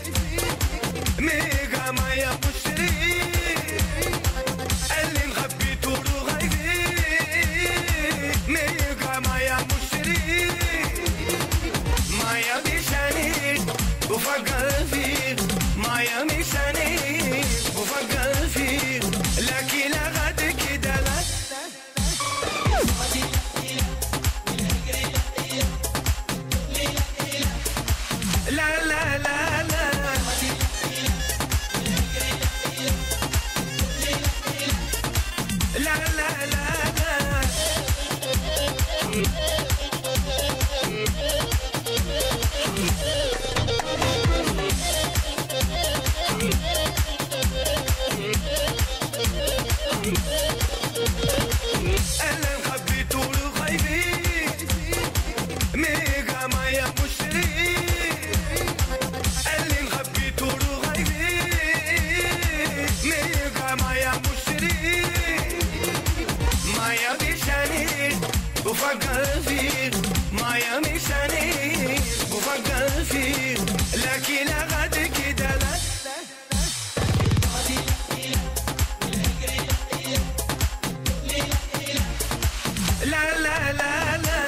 La la la la. اللي مخبي طول غيبي ميجا مايا مشري اللي مخبي طول غيبي ميجا مايا مشري مايا مشاني بفكر فيك مايا مشاني بفكر فيك لكن لا غد كده لا. لا لا لا لا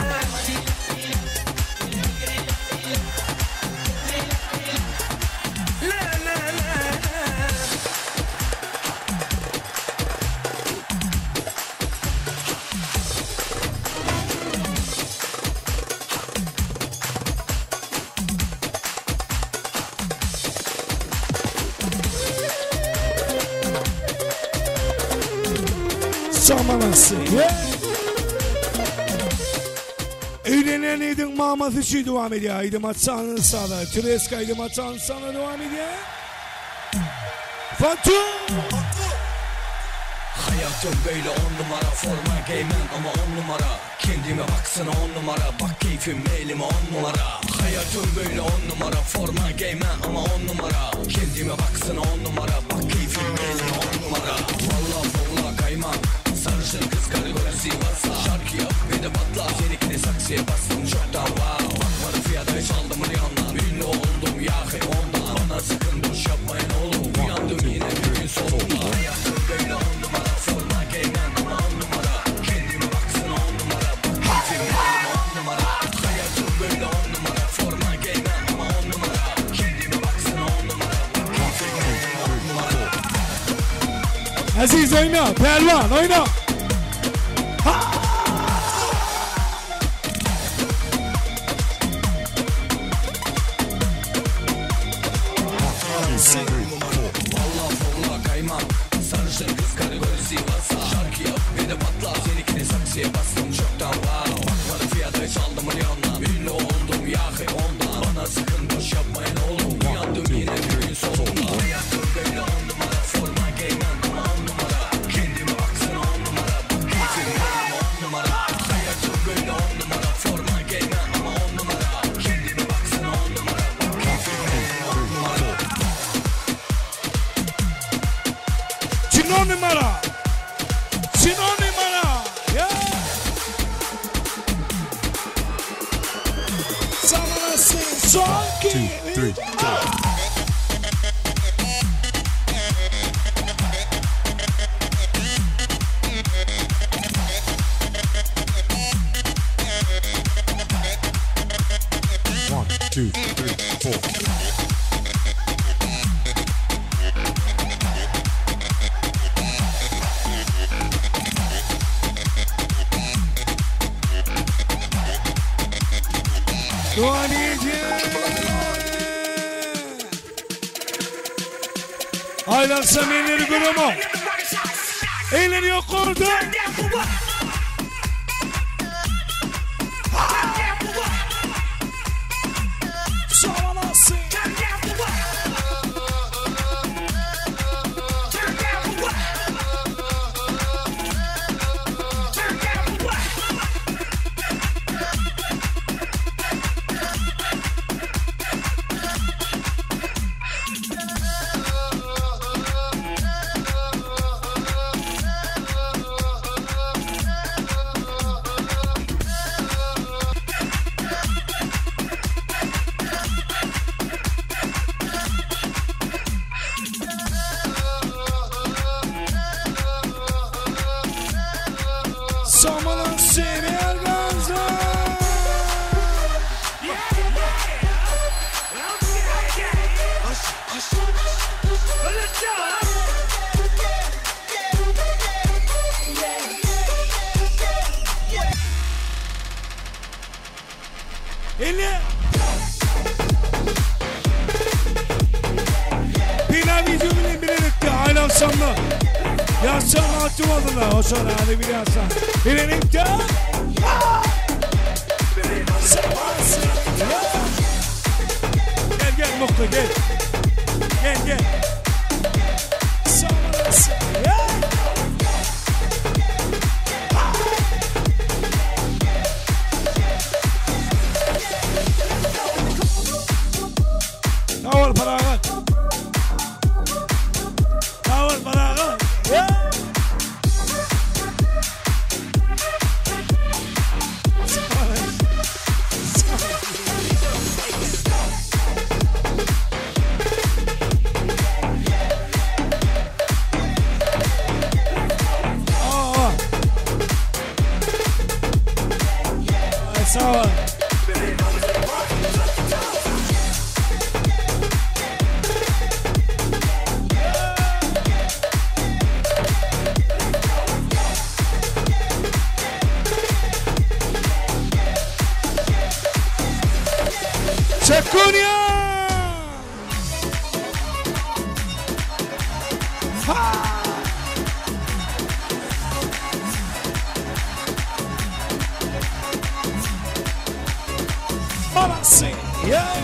لا لا لا لا. Samanasy. Eýlenen ýediň mamasy üçin dowam edýär. Aýdym açan sana, Treska aýdym açan sana dowam edýär. Fatu! Hayatım böyle on numara, forma giymem ama on numara. Kendime baksana on numara, bak keyfim elime on numara. Hayatım böyle on numara, forma giymem ama on numara. Kendime baksana on numara, bak keyfim elime on numara. Valla valla kaymak, sarışın kız kategorisi varsa şarkı yap bir de patla. Seninkini saksıya bastım çoktan wow. Bakmadım fiyata hiç aldım milyondan. Ünlü oldum yahi ondan. Bana sakın boş yapmayın oğlum. Uyandım yine bir gün sonunda. Hayatım böyle on numara, forma giymem ama on numara. Kendime baksana on numara, bak keyfim elime on numara. Hayatım böyle on numara, forma giymem ama on numara. Kendime baksana on numara, bak keyfim elime on numara. Aziz oýna, Pälwan oýna. Valla valla kaymak, sarışın kız kategorisi varsa şarkı yap bir de patla. Seninkini saksıya bastım çoktan wow. Bakmadım fiyata hiç aldım milyondan. Ünlü oldum yahi ondan. Bana sakın boş yapmayın oğlum. Uyandım yine bir gün sonunda. Hayatım böyle on numara, forma giymem ama on numara. Kendime baksana on numara, bak keyfim elime on numara. Hayatım böyle on numara, forma giymem ama on numara. Kendime baksana on numara, bak keyfim elime on numara. Çin numara. Çin numara. Yeah. Samanasy. Son 2, 3, 4. One, two, three, four. Dowam edýär. Aýlansa menleri göremok. Eýleniýär gordy. Samanasy. Samanasy Merganza. Eli. Pina video bilen bilerekde Aylan Samla. Yaşa mahcup oldular. Hoşan hadi bir yaşa. Birlikte. Gel gel Muklu gel. Gel gel. Sag bol Parahat. Sag bol Parahat. Sag bol. Çekunya! Ha! Babası! Yeah!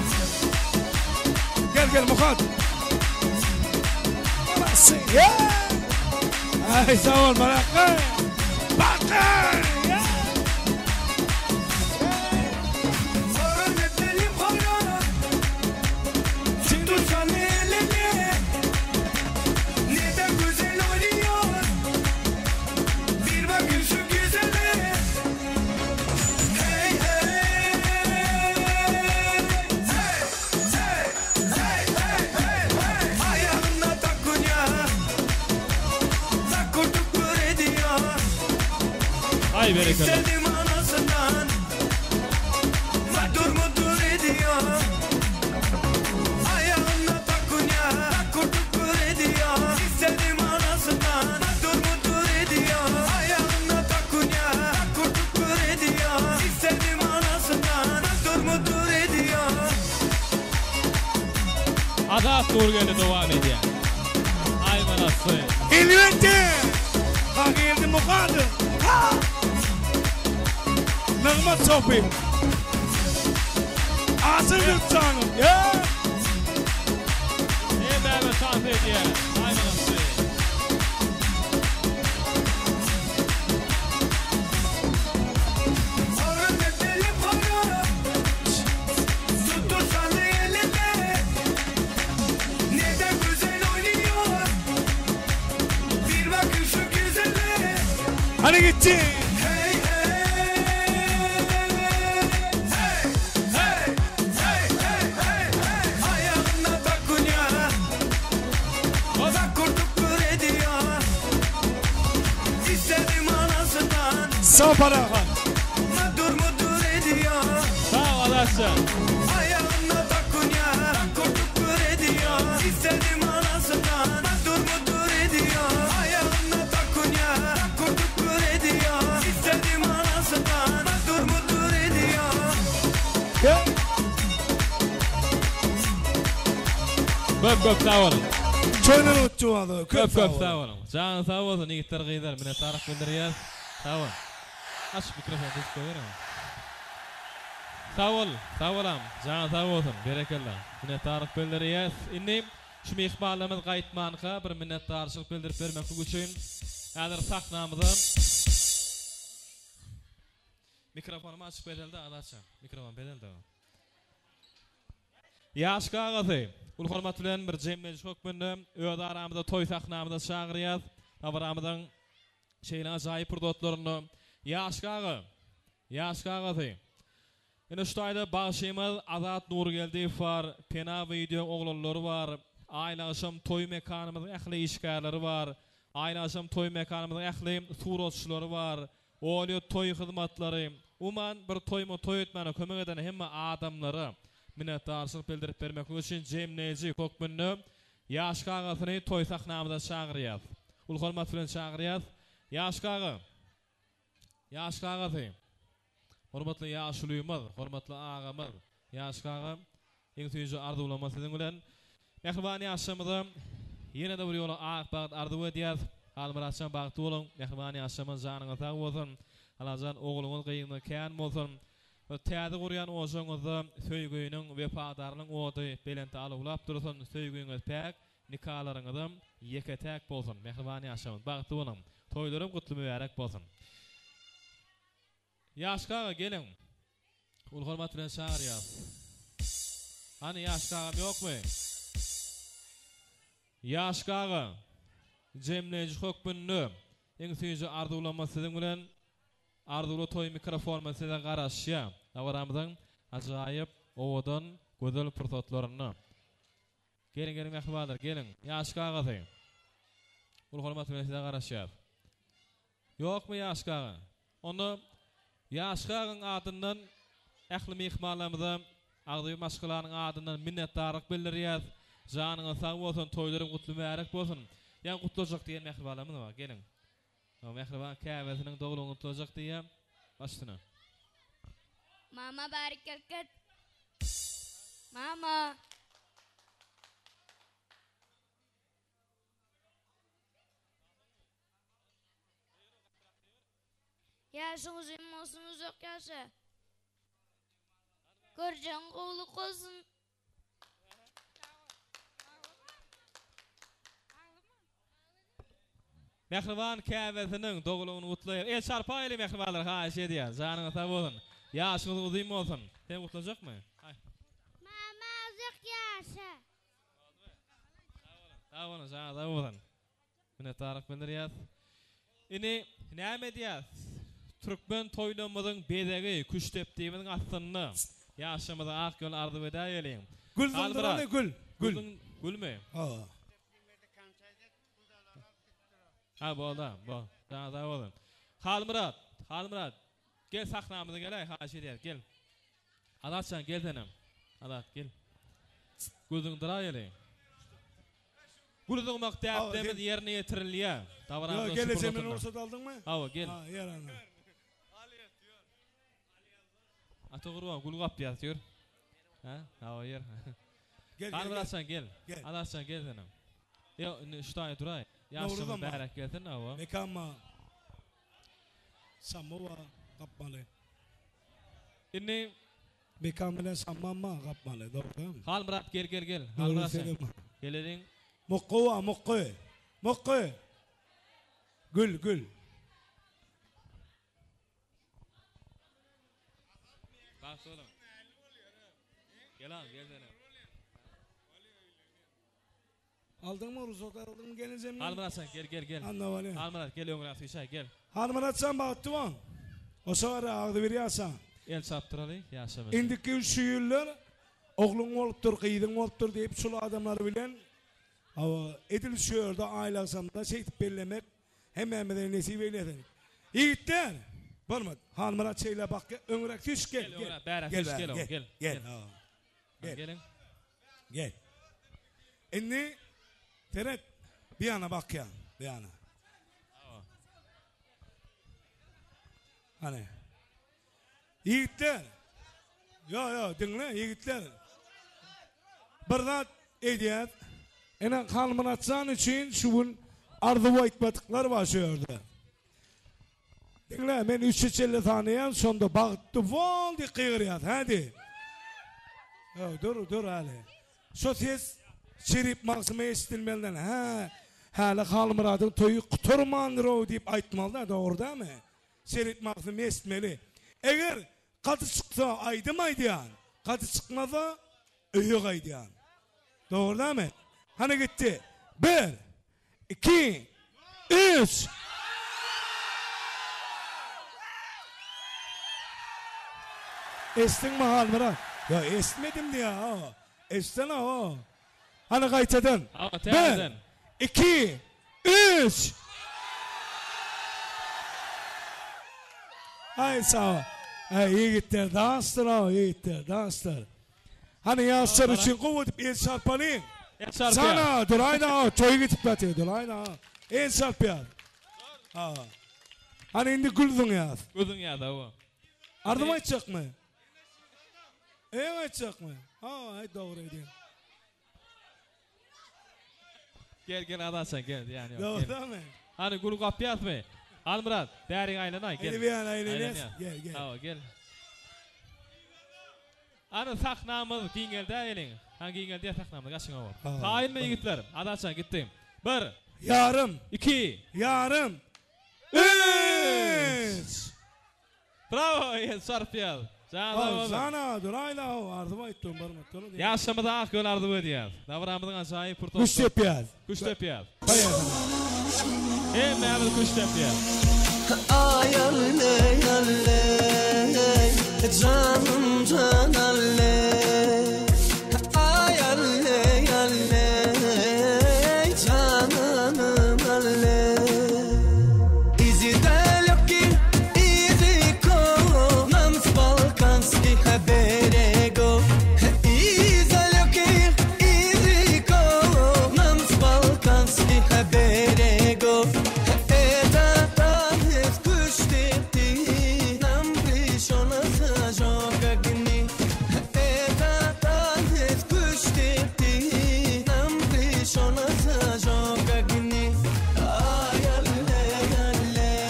Gel gel Muhat! Babası! Yeah! Ay sağ ol Barakı! Bakı! Yeah! Neden güzel oynuyor Bir bakın şu güzele Hey hey Hey hey hey hey hey hey Ayağına takunya Takur tukur ediyor Ay berekella. İstedim anasından Madur mudur ediyor Ayağına takunya Takur tukur ediyor İstedim anasından Madur mudur ediyor Ayağına takunya Takur tukur ediyor İstedim anasından Madur mudur ediyor Azat Nurgeldi dowam edýär. Aý manasy. Elbetde! Hageldi Muhadow. Ha! Nygmat sopy. Asyl Gürçanow. Ýa! Hemmäme tans edýär. Aý manasy. Tuttursan elinde Neden güzel oynuyor Bir bakın şu güzele Hany gitdi. Hey hey Hey hey hey hey hey hey Ayağına takunya Takur tukur ediyor İstedim anasından Sag Parahat. Madur mudur ediyor Sag ol Azatjan. Ayağına takunya Takur tukur ediyor İstedim anasından Madur mudur ediyor Ayağına takunya Takur tukur ediyor İstedim anasından Madur mudur ediyor Gel. Köp köp sag boluň. Çöňür utdy Köp köp sag boluň. Janyň sag bolsun ýigitler gyzlar minnetdarlyk bildirýäs. Sag bol. Aç mikrofony tutup goýbereň. Sag bol, sag bolam. Janyň sag bolsun. Berekella. Minnetdarlyk bildirýäs. Indi şu myhmanlarymyz gaýtmanka bir minnetdarçylyk bildirip bermeklik üçin häzir sahnamyza Mikrofonymy açyp berildi Azatjan. Mikrofon berildi. Ýaş gagasy, uly hormat bilen bir jemleýji hökmünde öz aramyzda toý sahnamyza çagyrýas. Dabaramyzyň şeýle ajaýyp pursatlarynda Ýaş gaga, Ýaş gagasy. Ine şu taýda bagşymyz Azat Nurgeldiýew bar, Pena wideo oglanlary bar, Aýlagşam toý mekanymyzyň ähli işgärleri bar, Aýlagşam toý mekanymyzyň ähli suratçylary bar, Olýa toý hyzmatlary, umuman bir toýuma toý etmäne kömek eden hemme adamlara minnetdarçylyk bildirip bermeklik üçin jemleýji hökmünde Ýaşka agasyny toý sahnamyza çagyrýas. Uly hormat bilen çagyrýas. Ýaşka aga! Ýaşka agasy! Hormatly ýaşulymyz, hormatly agamyz Ýaşka aga, iň süýji arzuwlama siziň bilen. Mähriban ýaşlarymyza ýene-de bir ýola ak bagt arzuw edýäs. Halmyratjan bagtly boluň, mähriban ýaşamyz janyňyz sag bolsun. Allajan ogluňyz gyzyňyz kän bolsun. Täze gurýan ojagyňyzda söýginiň, wepadarlygyň ody belentde alawlap dursun, söýgüňiz päk, nikalaryňyzam ýeke-täk bolsun. Mähriban ýaşamyz bagtly boluň. Toýlaram gutly mübärek bolsun. Ýaşka aga geliň. Uly hormat bilen çagyrýas. Hany Ýaşka agam ýokmy? Ýaşka aga, jemleýji hökmünde iň süýji arzuwlarymyz siziň bilen. Arzuwly toý mikrofonymyz size garaşýar. Dabaramyzyň ajaýyp, owadan, gözel pursatlarynda. Geliň geliň mähribanlar, geliň. Ýaşka agasy. Uly hormat bilen size garaşýas. Ýokmy Ýaşka aga? Onda Ýaşka agaň adyndan ähli myhmanlarymyza agzybir maşgalanyň adyndan minnetdarlyk bildirýäs. Janyňyz sag bolsun, toýlaryň gutly mübärek bolsun. Ýa gutlajak diýen mähribanlarymyz bar. Geliň. Mähriban käbesiniň doglugyny gutlajak diýýän. Baş üstüne. Mama bärik gelip git. Mama. Ýaşyň uzyn bolsun uzak ýaşa. Görjegiň gowluk bolsun. Mähriban käbesiniň doglugyny gutlaýar. El çarpaýly mähribanlar haýyş edýän. Janyňyz sag bolsun. Ýaşyňyz uzyn bolsun. Sen gutlajakmy? Aý. Mama uzak ýaşa. Sag boluň, janyňyz sag bolsun. Minnetdarlyk bildirýäs. Indi näme edýäs? Türkmen toýlarymyzyň bezegi küştdepdimiziň astynda ýaşymyza ak ýol arzuw edäýeliň. Gül zyňdyrany gül, gül. Gülmi? Hawa. Ha bolda, bol. Janyň sag bolsun. Halmyrat, Halmyrat, gel sahnamyza geläý, haýyş edýäs, gel. Azatjan gel senem. Azat gel. Gözüňi dyraýaly. Gül zyňmak däplerimiz ýerine ýetirilýär. Dabaramyzyň şu pursadynda. Gel rugsat aldyňmy? Hawa gel. Ha ýer ana. Ata Gurban gül gapýas ýör. Ha hawa ýer. Gel gel. Azatjan gel. Azatjan gel senem. Ýok indi şu taýy duraý. Ýaşymyz bäräk gelsin hawa. Mekanma. Samma gapmaly. Indi Mekan bilen Samma gapmaly dogry. Halmyrat gel gel gel. Halmyrat sen. Geleliň. Mukgy wa mukgy. Mukgy. Gül gül. Bagtly boluň. Gel al gel senem. Aldyňmy rugsat aldyňmy gelinjemden? Halmyrat jan gel gel gel. Anna bolýa. Halmyrat gel öňräk süýşäý gel. Halmyrat jan bagtly bol. Oşa gara agzybir ýaşa. El çapdyraly ýaşa biz. Indiki şu ýyllar ogluň bolupdyr, gyzyň bolupdyr diýip şul adamlar bilen hawa edil şu ýerde aýlagsamda şeýdip bellemek hemmämize nesip eýlesin. Ýigitler! Bolmady. Halmyrat şeýle bak öňräk süýş gel gel. Gel bäräk süýş gel gel. Gel. Gel. Geliň. Gel. Indi seret bir ýana bakýan, bir ýana. Hany. Ýigitler. Ýo, ýo, diňle, ýigitler. Bir zat edýär. Ene Halmyratjan üçin şu gün arzuw aýtmadyklar bar şu ýerde. Diňle, men üçe çenli sanaýan, şonda bagtly bol diýip gygyrýas, hä diý. Ýok, dur, dur häli. Şo ses Şerip Magsyma eşidilmelidir. Hä, häli Halmyradyň toýy gutarmandyr-ow diýip aýtmaly-da, dogry dälmi? Şerip Magsym eşitmeli. Eger gaty çyksa aýdym aýdýan, gaty çykmasa öýe gaýdýan. Dogry dälmi? Hany gitdi. Bir, İki, üç. Eşitdiňmi Halmyrat? Ýa eşitmedim diýýär ha. Eşitsene ha. Hany gaýtadan. Bir, iki, üç. Aý sag ol. Aý ýigitler dansdyr ha, ýigitler dansdyr. Hany ýaşlar üçin gowy edip el çarpalyň. El çarpýar. Sana duraýda toý gidip ýatyr duraýda. El çarpýar. Ha. Hany indi gül zyňýas. Gül zyňýas hawa. Arzuw aýtjakmy? Eň aýtjakmy? Ha, aý dogry edýäň. Gel gel Azatjan gel ýany ýok. Dogrymy? Hany gül gapýasmy? Halmyrat, bärik aýlanaý, gel. Indi bir ýana aýlanýas. Gel, gel. Hawa, gel. Hany sahnamyz giňeldäýeliň. Hany giňeldýäs sahnamyzy, gaçyň hawa. Taýynmy ýigitler? Adaçan gitdi. Bir. Ýarym. Iki. Ýarym. Üç. Brawo, el çarpýas. Jan sag bolsun. Jana duraýla how arzuw aýtdym bir mutlu. Ýaşamyza ak ýol arzuw edýäs. Dabramyzyň ajaýyp pursatlary. Küşt depýäs. Küşt depýäs. Hemmämiz küşt depýäs. Aý alleý alleý janym jan alleý Aý alleý alleý jananym alleý Izi daleki izi nam s balkanskih beregov Iz dalekih izikov nam s balkanskih beregov Это танец куштепти нам пришел зажег огни Это танец куштепти нам пришел зажег огни Ay alley alley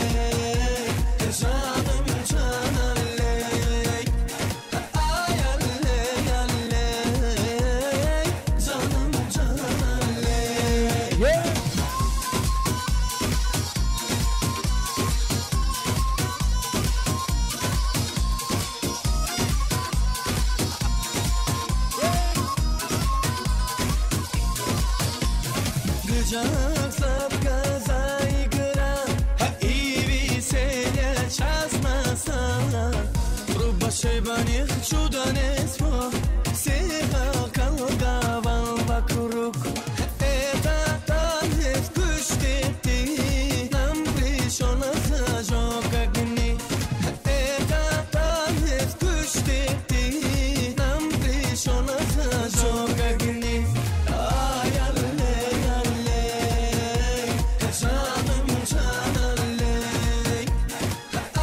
canım can alley Ay alley alley canım can alley Gıcak sapka игра И веселье час на Рубашебаних чудо не Всех колдовал вокруг Это танец куштепти Нам пришел зажег огни Это танец куштепти Нам пришел зажег огни Ay alley alley canım can alley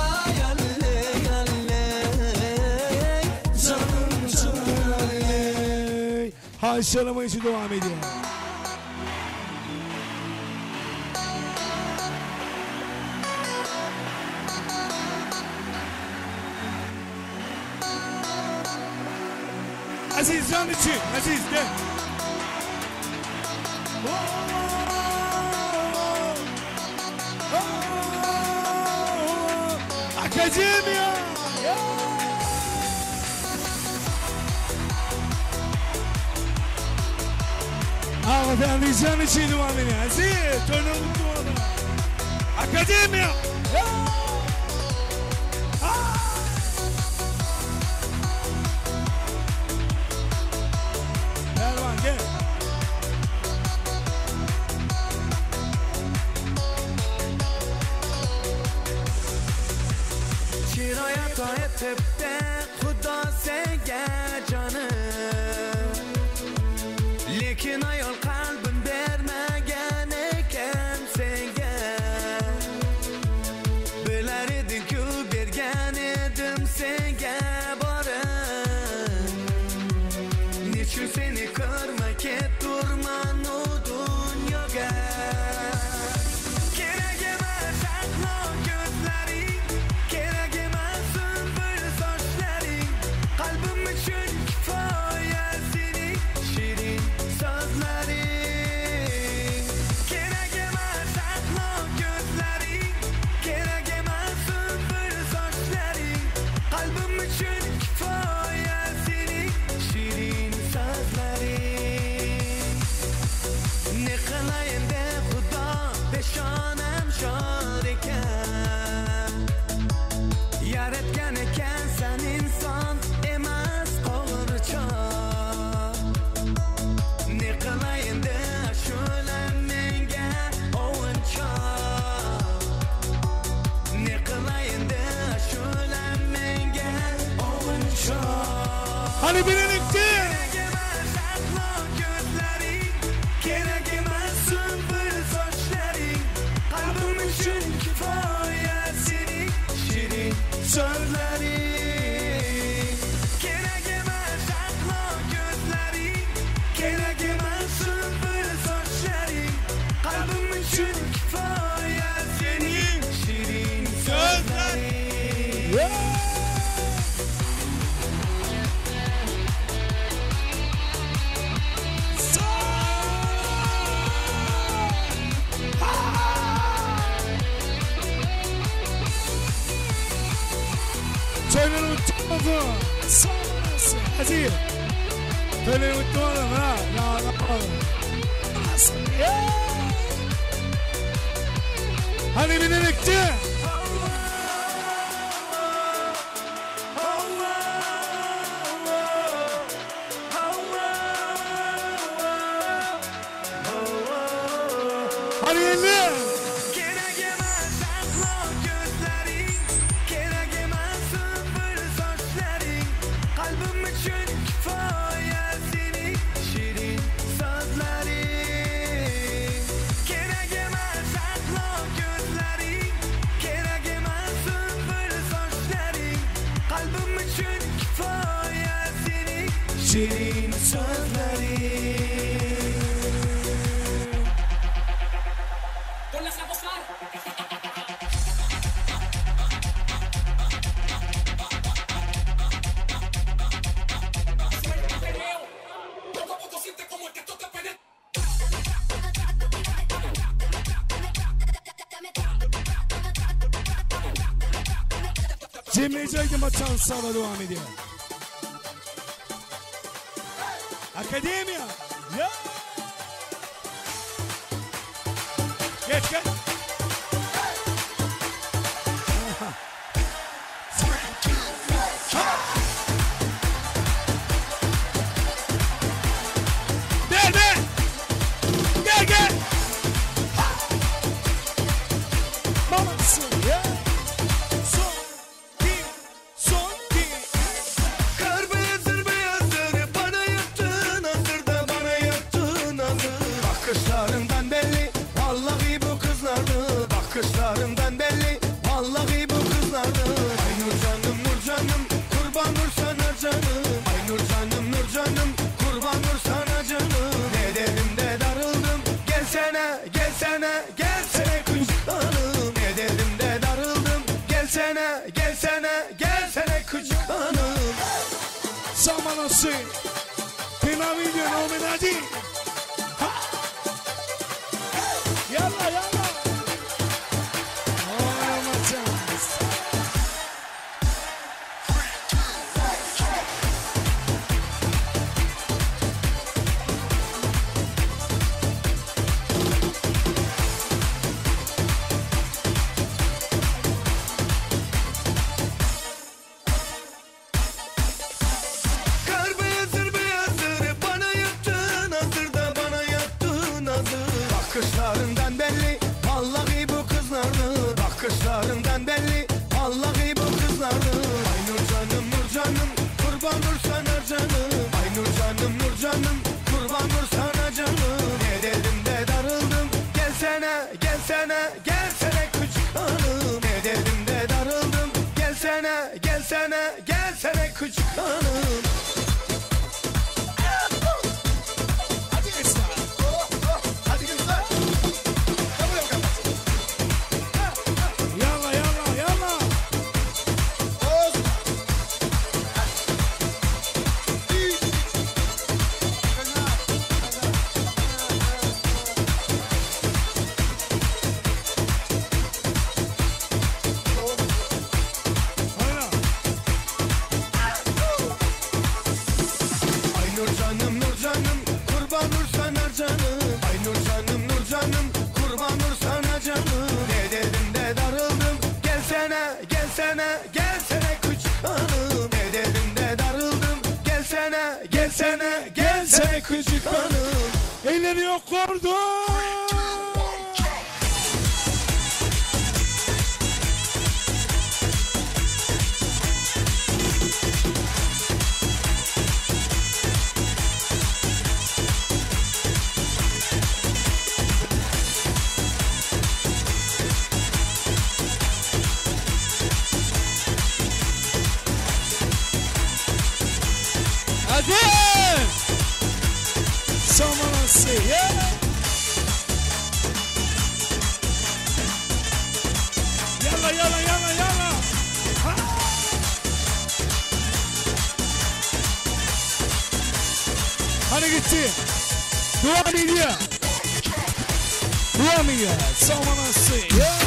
Ay alley alley canım can alley Haşlanma işi devam ediyor. Aziz can için. Aziz gel. Akademiya. Ağadan can için devam ediyor. Aziz. Dönüm orada. Akademiya. Erman gel. Çiraya tepte Xudo senga jonim Lekin ayol qalbim bermagan ekan senga Bilar eding-ku bergan edim senga borim Nechun seni ko'rmay keturman u dunyoga Kerak emas aqlo ko'zlaring Kerak emas sumbul sochlaring Qalbim uchun kifoya sening shirin so'zlaring Kerak emas aqlo ko'zlaring Kerak emas sumbul sochlaring Qalbim uchun kifoya sening shirin so'zlaring Ne qilayin de Xudo peshonam shor ekan Yaratgan ekansan inson emas qo'g'irchoq Ne qilayin de ashulam menga o'yinchoq Ne qilayin de ashulam menga o'yinchoq Hadi birlikte. Kerak emas aqlo ko'zlaring Kerak emas sumbul sochlaring Qalbim uchun kifoya sening shirin so'zlaring Kerak emas aqlo ko'zlaring Kerak emas sumbul sochlaring Qalbim uchun kifoya Toýlaryň gutly bolsun. Sag olasyn. Aziz. Toýlaryň gutly bolsun. Ha, ya. Hany bilelikde. Hany indi. Gerek emas axloq ko'zlaring, Kerak emas sümbül sochlaring, Qalbim uchun kifoya sening shirin so'zlaring. Kerak emas axloq ko'zlaring, Kerak emas sümbül sochlaring, Qalbim uchun kifoya sening shirin so'zlaring. Ponlas a gozar. Suelta el perreo. Todo mundo siente como el que toca penetra. Jemleýji aýdyma çansala dowam edýär. Akademiýa. Ýa! Geç geç. Gel gel. Gel gel. Mamasın ya. Son bir, son bir. Kar beyazdır beyazdır bana yaptığın hazır da bana yaptığın hazır. Bakışlarından belli vallahi bu kızlardı. Bakışlarından belli vallahi bu kızlardı. Ay nur canım nur canım kurban nur sana canım. Ay nur canım nur canım kurban nur sana canım. Ne dedim de darıldım gelsene gelsene gelsene küçük hanım. Ne dedim de darıldım gelsene gelsene gelsene küçük hanım. Samanasy. Tema video nomenadi. Ha. Yalla yalla. Oynamacağız. Kar beyazdır beyazdır bana yaptığın hazır da bana yaptığın hazır. Bakışlarından belli vallahi bu kızlardı. Bakışlarından belli vallahi bu kızlardı. Ay nur canım nur canım kurban nur sana canım. Ay nur canım nur canım kurban nur sana canım. Ne dedim de darıldım gelsene gelsene gelsene küçük hanım. Ne dedim de darıldım gelsene gelsene gelsene küçük hanım. Hadi kızlar. Hadi kızlar. Gel buraya bakalım. Yalla yalla yalla. Oyna. Ay nur canım nur canım kurban nur sana canım. Ay nur canım nur canım kurban nur sana canım. Ne dedim de darıldım gelsene gelsene gelsene küçük hanım. Ne dedim de darıldım gelsene gelsene gelsene küçük hanım. Elleri yok kordu. Hadi! Samanası. Yeah. Yalla yalla yalla yalla. Ha. Hadi gitti. Devam ediyor. Devam ediyor. Samanası. Yeah.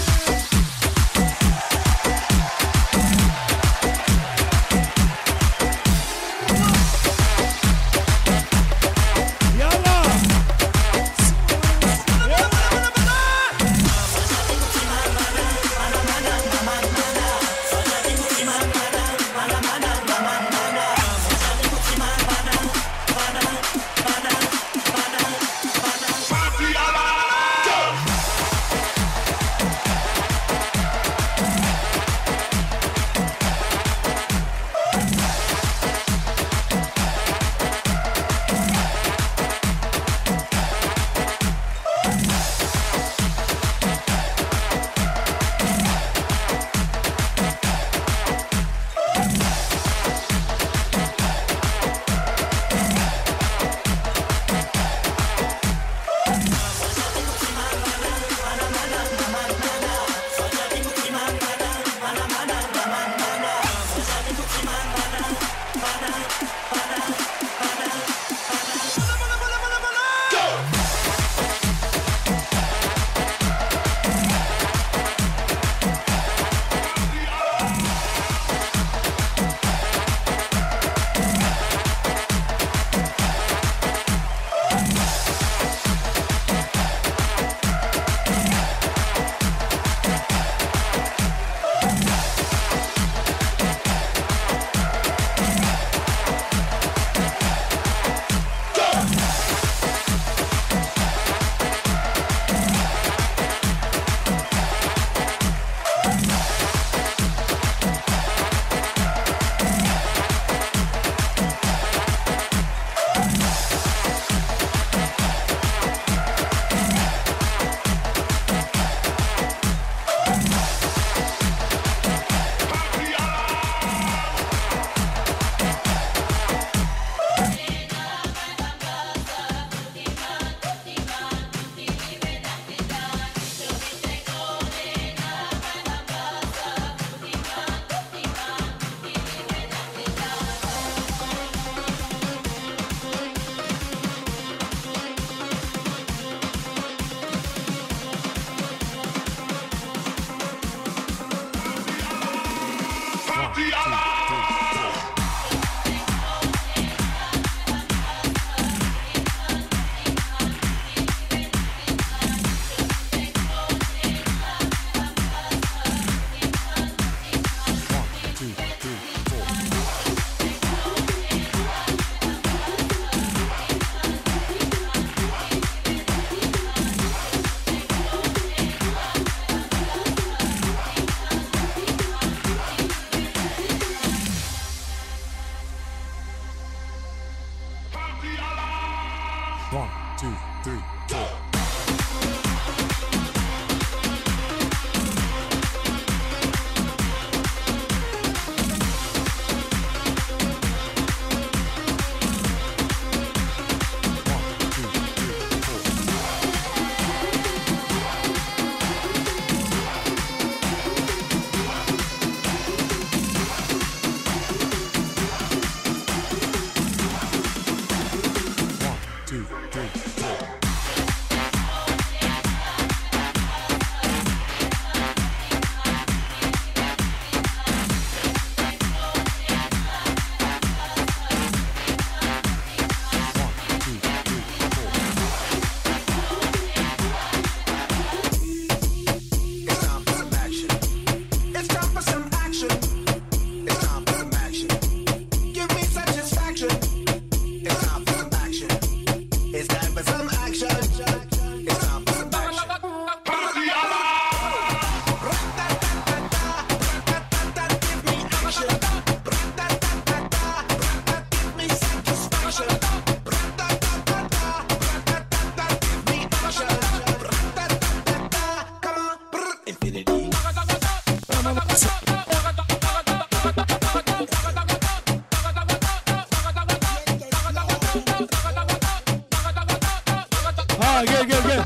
Ha gel gel gel.